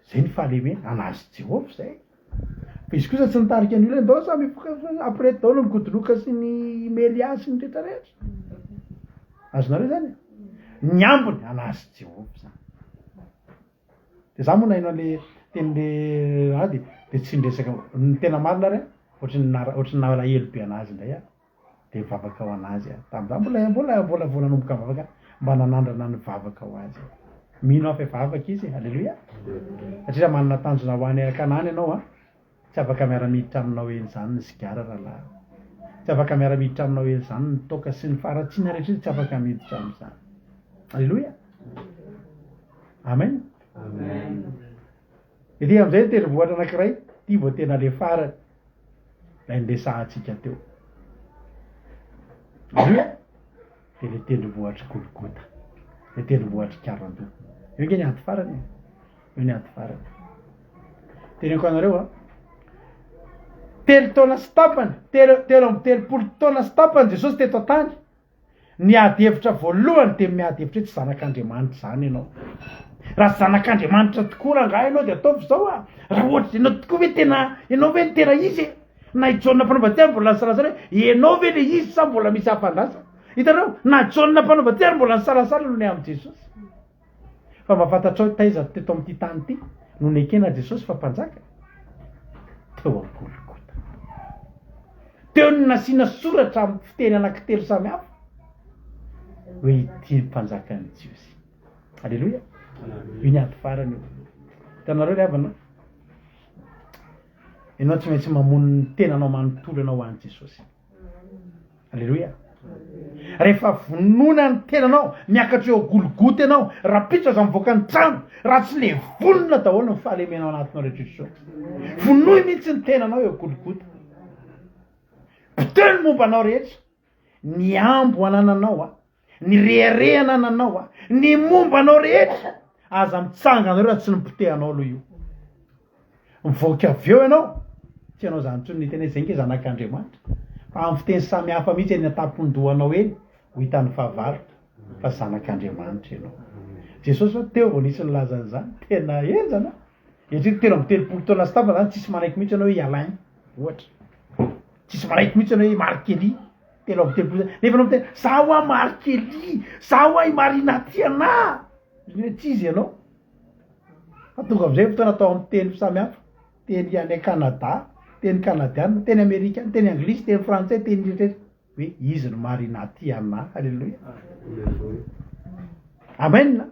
zay ny fahalemena, anazy Jehovah zay. Fa izy kosa tsy nitarika ny olona hoe ndao samy hifoka fa après daholo ny godroka sy ny melia sy ny rehetra rehetra. Azonareo zany e? Ny ambiny anazy Jehovah zany. De za moa naheno an'le tenin'le raha de de tsy niresaka, ny tena marina ary an, ohatry ny nara- ohatry ny nalahelo be anazy indray aho. de nivavaka ho anazy aho, tamin'izaho mbola mbola mbola vao nanomboka nivavaka aho, mba nanandrana nivavaka ho azy aho. Mino aho fa hivavaka izy e, aleloia! Satria raha manana tanjona ho any Kanana ianao an, tsy afaka miara-miditra aminao eny izany ny sigara rahalahy, tsy afaka miara-miditra aminao eny izany ny toaka sy ny faharatsiana rehetra tsy afaka miditra amin'izany. Aleloia! Amen! Ety amin'izay ny tendrombohitra anankiray, ity vao tena le farany, ilay niresahantsika teo. Aleloia! Dia le tendrombohitr'i Golgota, le tendrombohitr'i Karandoha. Eo ange ny ady farany e, eo ny ady farany. Teneniko anareo a, telo taona sy tapany, telo, 33 taona sy tapany Jesosy teto an-tany. Ny ady hevitra voalohany dia miady hevitra hoe tsy zanak'Andriamanitra izany ianao. Raha zanak'Andriamanitra tokoa rangahy ianao dia ataovy izao a! Raha ohatra ianao tokoa ve tena, ianao ve no tena izy e? Na i Jaona mpanao batisa ary mbola nisalasala hoe ianao ve le izy sa mbola misy hafa andrasana? Hitanareo? Na Jaona mpanao batisa ary mbola nisalasala noho ny amin'i Jesosy. Fa mba fantatrao hoe taiza teto amin'ity tany ity no nekena Jesosy fa mpanjaka? Teo am-Golgota. Teo no nasiana soratra amin'ny fiteny anankitelo samy hafa hoe ity ny mpanjakan'ny Jiosy. Aleloia. Io ny ady farany io. Hitanareo ry havana? Ianao tsy maintsy mamono ny tenanao manontolo ianao ho an'i Jesosy. Aleloia. Rehefa vonona ny tenanao, miakatra eo Golgota ianao, rahampitso aza mivoaka ny trano, raha tsy levonina daholo ny fahalemenao anatinao rehetra izao. Vonoy mihitsy ny tenanao eo Golgota. Poteo ny momba anao rehetra, ny ambo anananao a. Ny rehareha anananao a, ny momba anao rehetra, aza mitsangana eo raha tsy nopotehanao aloha io. Mivoaka avy eo ianao, tsy ianao izany intsony no hiteny hoe zay nge zanak'Andriamanitra, fa amin'ny fiteny samy hafa mihitsy eny an-tampon-dohanao eny ho hitan'ny fahavalo fa zanak'Andriamanitra ianao. Jesosy fa teo vao nisy nilaza an'izany, tena henjana. Eritrereto 33 taona sy tapany zany tsisy manaiky mihitsy ianao hoe i Alain ohatra. Tsisy manaiky mihitsy ianao hoe i Marc Kelly. 33 nefa anao miteny za hoa Marc Kelly, za hoa i Marina Tiana. Izy hoe tsy izy ianao. Fa tonga amizay fotoana atao amin'ny teny samy hafa, teny any Canada, teny kanadiana, teny amerikana, teny anglisy, teny frantsay, teny rehetra hoe izy no Marina Tiana. Alléluia. Amen.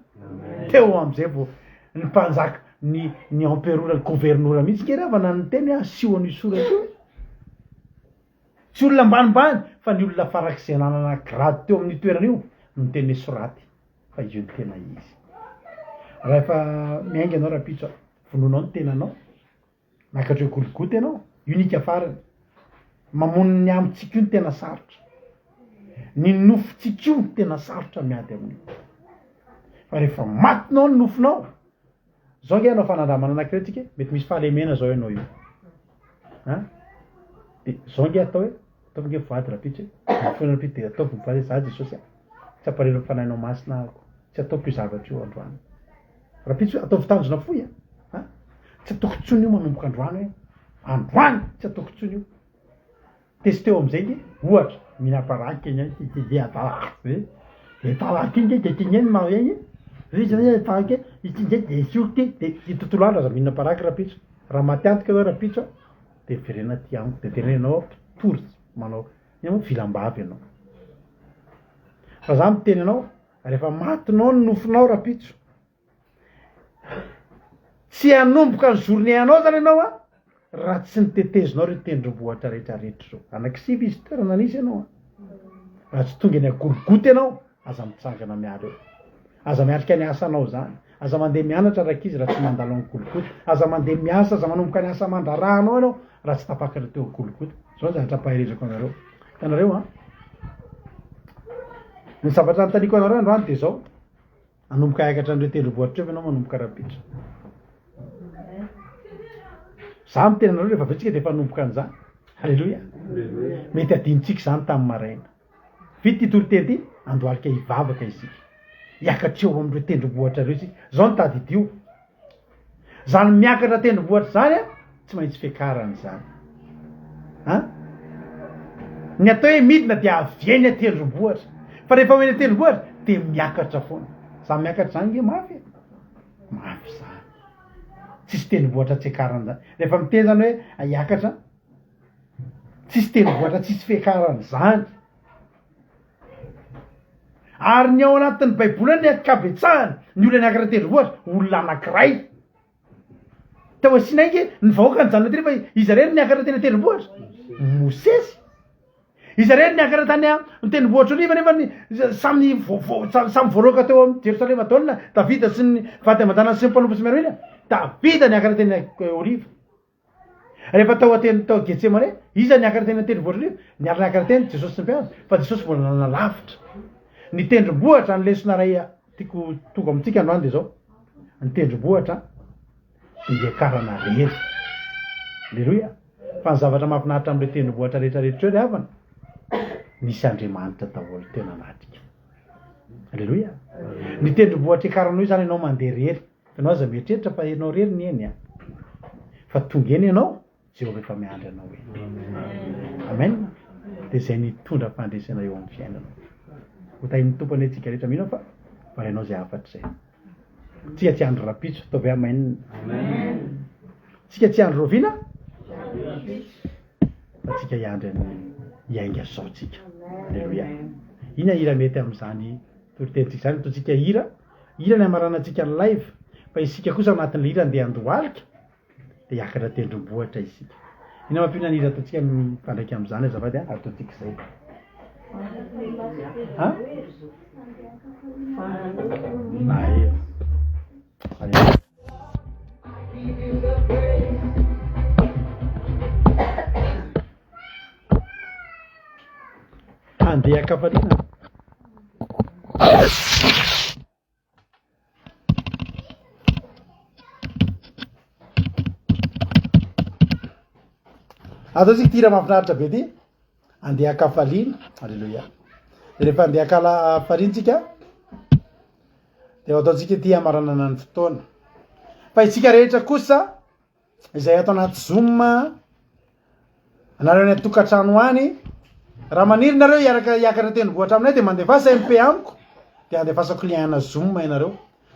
Teo amizay vao ny mpanjaka, ny ny emperora, ny governora mihitsy nge ry havana niteny hoe asio an'io soratra io. Tsy olona ambanimbany fa ny olona farak'izay nanana grade teo amin'io toerana io no niteny hoe soraty fa io no tena izy. Rahefa miainga ianao rahampitso a, vonoinao ny tenanao, miakatra eo Golgota ianao, io ny hika farany. Mamono ny amintsika io no tena sarotra. Ny nofontsika io no tena sarotra miady amin'io. Fa rehefa matinao ny nofonao, Zao nge hanao fanandramana anakiray tsika e, mety misy fahalemena zao ianao io an, de zao nge atao hoe, ataovy nge voady rapitso e, mifoha rapitso de ataovy mivoady hoe za Jesosy a, tsy ampalahelo ny fanahinao masina ahako, tsy ataoko io zavatra io androany, rapitso ataovy tanjona fohy a, an, tsy ataoko intsony io manomboka androany hoe, androany tsy ataoko intsony io. Testeo amizay nge ohatra mihinam-paraky eny an ity nge adala be de paraky iny nge de tiany mariagny e izy zany paraky ity nge de esoriko ty de ty tontolo andro aza mihinam paraky rapitso raha maty antoka ianao rapitso a de miverena aty amiko de teneno ianao mpitory manao ino moa vilam-bava ianao fa za miteny anao rehefa matinao ny nofinao rapitso Tsy hanomboka ny journée anao zany ianao an, raha tsy notetezinao ireo tendrombohitra rehetra rehetra ireo. Anankisivy izy toerana nisy ianao an. Raha tsy tonga eny Golgota ianao, aza mitsangana miala eo. Aza miatrika ny asanao zany. Aza mandeha mianatra rankizy raha tsy mandalo any Golgota. Aza mandeha miasa, aza manomboka ny asa aman-draharahanao ianao raha tsy tapakatra teo Golgota. Zao ny zavatra ampaherezako anareo. Hitanareo an? Ny zavatra anontaniako anareo androany dia zao. Hanomboka hiakatra an'ireo tendrombohitra ireo ve ianao manomboka rahampitso? Za miteny anareo rehefa avy eo tsika dia efa hanomboka an'izany. Aleloia. Mety hadinontsika izany tamin'ny maraina. Vita ity toriteny ity, andohalika hivavaka isika. Hiakatra eo amin'ireo tendrombohitra ireo isika. Izao no tadidio. Izany miakatra tendrombohitra izany an, Tsy maintsy fiakarana izany. An? Ny atao hoe midina dia avy eny an-tendrombohitra. Fa rehefa ho eny an-tendrombohitra dia miakatra foana. Izany miakatra izany nge mafy e. Mafy izany. Tsisy tendrombohitra tsy hiakarana izany. Rehefa miteny izany hoe hiakatra, tsisy tendrombohitra tsisy fiakarana izany. Ary ny ao anatin'ny baiboly any ny ankabetsahany, ny olona niakatra tendrombohitra, olona anankiray. Tao Sinay nge ny vahoaka nijanona teny fa iza irery niakatra teny an-tendrombohitra? Mosesy. Iza irery niakatra tany an-tendrombohitra Oliva nefa ny samy samy voaroaka teo amin'ny Jerosalema daholo na Davida sy ny vady aman-janany sy ny mpanompo sy miaramila. Davida niakatra teny Oliva. Rehefa tao an-teny tao Getsemane, iza niakatra teny an-tendrombohitra Oliva? Niara-niakatra teny Jesosy sy ny mpianany, fa Jesosy mbola nanana lavitra. Ny tendrombohitra, ny lesona iray tiako tonga amintsika androany dia izao, ny tendrombohitra dia hiakarana rery. Aleloia! Fa ny zavatra mahafinaritra amin'ireo tendrombohitra rehetra rehetra ireo ry havana, nisy Andriamanitra daholo teo nanatrika. Aleloia! Ny tendrombohitra hiakaranao io izany ianao mandeha rery. Ianao aza mieritreritra fa ianao rery ny eny an! Fa tonga eny ianao, Jehovah efa miandry anao eny. Amen! Dia izay nitondra fandresena eo amin'ny fiainanao. Ho tahin'ny Tompo anie tsika rehetra. Mino aho fa voarainao izay hafatra izay. Tsika tsy andry rapitso, ataovy hoe amen. Tsika tsy andry rahoviana? Fa tsika hiandry an'ny hiainga zao tsika. Aleloia. Inona hira mety amin'izany toritenintsika izany? Ataontsika hira. Hira ny hamaranantsika ny live fa isika kosa anatin'ilay hira andeha handohalika dia hiakatra tendrombohitra isika. Inona mampino ny hira ataontsika mifandraika amin'izany azafady a, ataontsika izay. Ha? Mahery. Aleloia. Handeha an-kafaliana. Ataontsika ity hira mahafinaritra be ity. Andeha an-kafaliana. Aleloia. Rehefa andeha an-kafaliana tsika dia ataontsika ity hamaranana ny fotoana. Fa isika rehetra kosa izay ato anaty zoom anareo any an-tokantrano any, raha maniry nareo hiaraka hiakatra tendrombohitra aminay dia mandefasa MP amiko dia andefasako lien ana zoom ianareo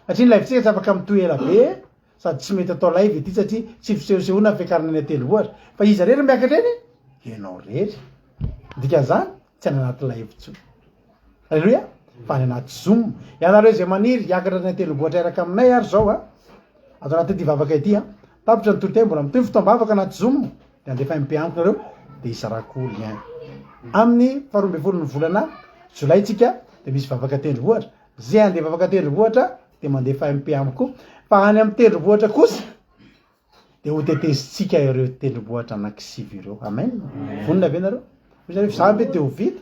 satria ny live-tsika tsy afaka mitohy ela be sady tsy mety atao live ity satria tsy fisehosehoana ny fiakarana any an-tendrombohitra fa iza rery miakatra eny? Ianao rery. Ny dikan'izany tsy any anaty live intsony. Aleloia! Fa any anaty zoom. Ianareo izay maniry hiakatra any an-tendrombohitra hiaraka aminay ary izao a, ato anatin'ity vavaka ity a, tapitra ny toriteny mbola mitohy ny fotoam-bavaka anaty zoom dia handefa MP amiko nareo dia hizarako lien. Amin'ny faharoa ambin'ny folon'ny volana jolay tsika dia misy vavaka tendrombohitra. Ze handeha vavaka tendrombohitra dia mandefa MP amiko. Fa any amin'ny tendrombohitra kosa Dia ho tetezintsika ireo tendrombohitra anankisivy ireo. Amen. Vonona ve nareo? Hoy zareo, izany ve dia ho vita?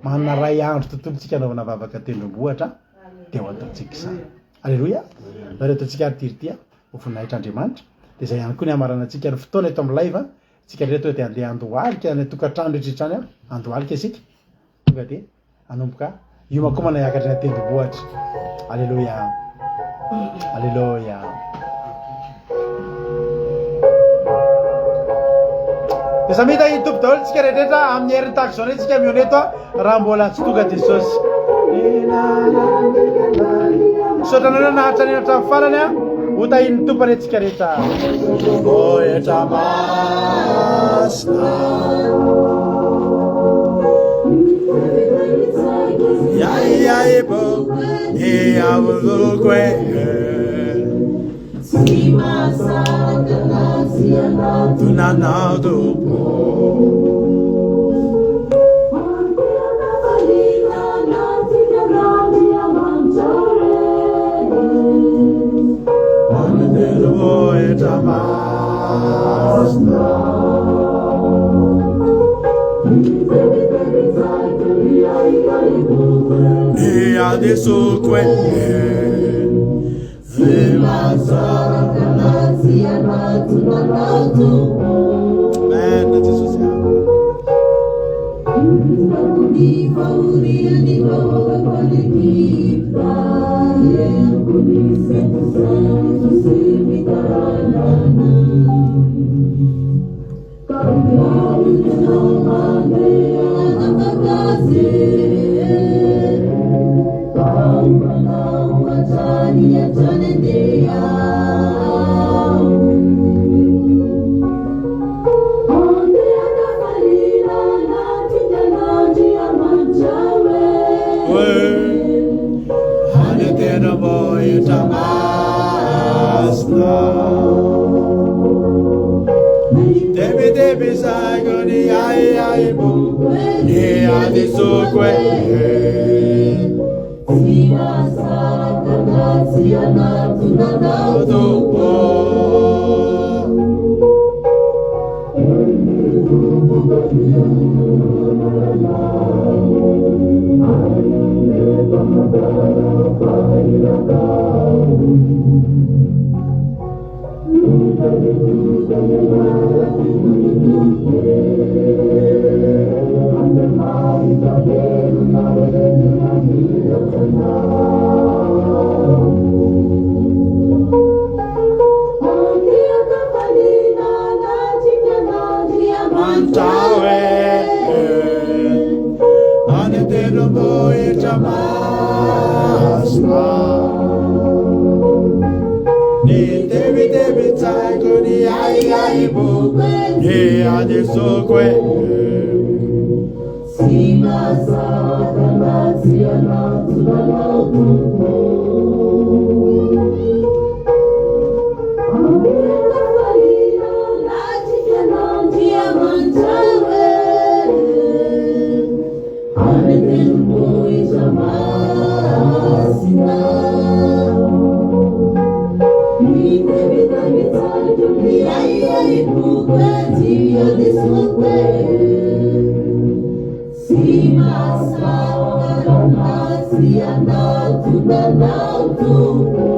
Manana ray andro tontolo tsika anaovana vavaka tendrombohitra, dia ho ataontsika izany. Aleloia. Nareo ataontsika ary ity ity, ho voninahitr'Andriamanitra. Dia izay ihany koa ny hamaranantsika ny fotoana eto amin'ny live. Tsika rehetra tonga dia handeha handohalika any an-tokantrano rehetra rehetra any, handohalika isika. Tonga dia Hanomboka hiomankomana hiakatra ny tendrombohitra. Aleloia. Aleloia. Dia samy hita hitompo daholo tsika rehetra amin'ny heriny tahaka izao indray tsika mihaona eto raha mbola tsy tonga Jesosy. Misaotra anareo naharitra nino hatramin'ny farany a. Ho tahin'ny Tompo anie tsika rehetra. Vohitra masina. Any an-tendrombohitra masina. Tebiteby saiko ny ahiahiko, ny hadisoko e. Tsy mahasaraka na tsy hanatona anao Tompo. Any an-tendrombohitra masina. Ny tebitebin-tsaiko, ny ahiahiko, ny hadisoko e. Tsy mahasaraka na tsy hanatona anao Tompo. Andeha anatrika an'Andriamanitra hoe. Any an-tendrombohitra masina. Ny tebitebin-tsaiko, ny ahiahiko, ny hadisoko e. Tsy mahasaraka na tsy hanatona anao Tompo.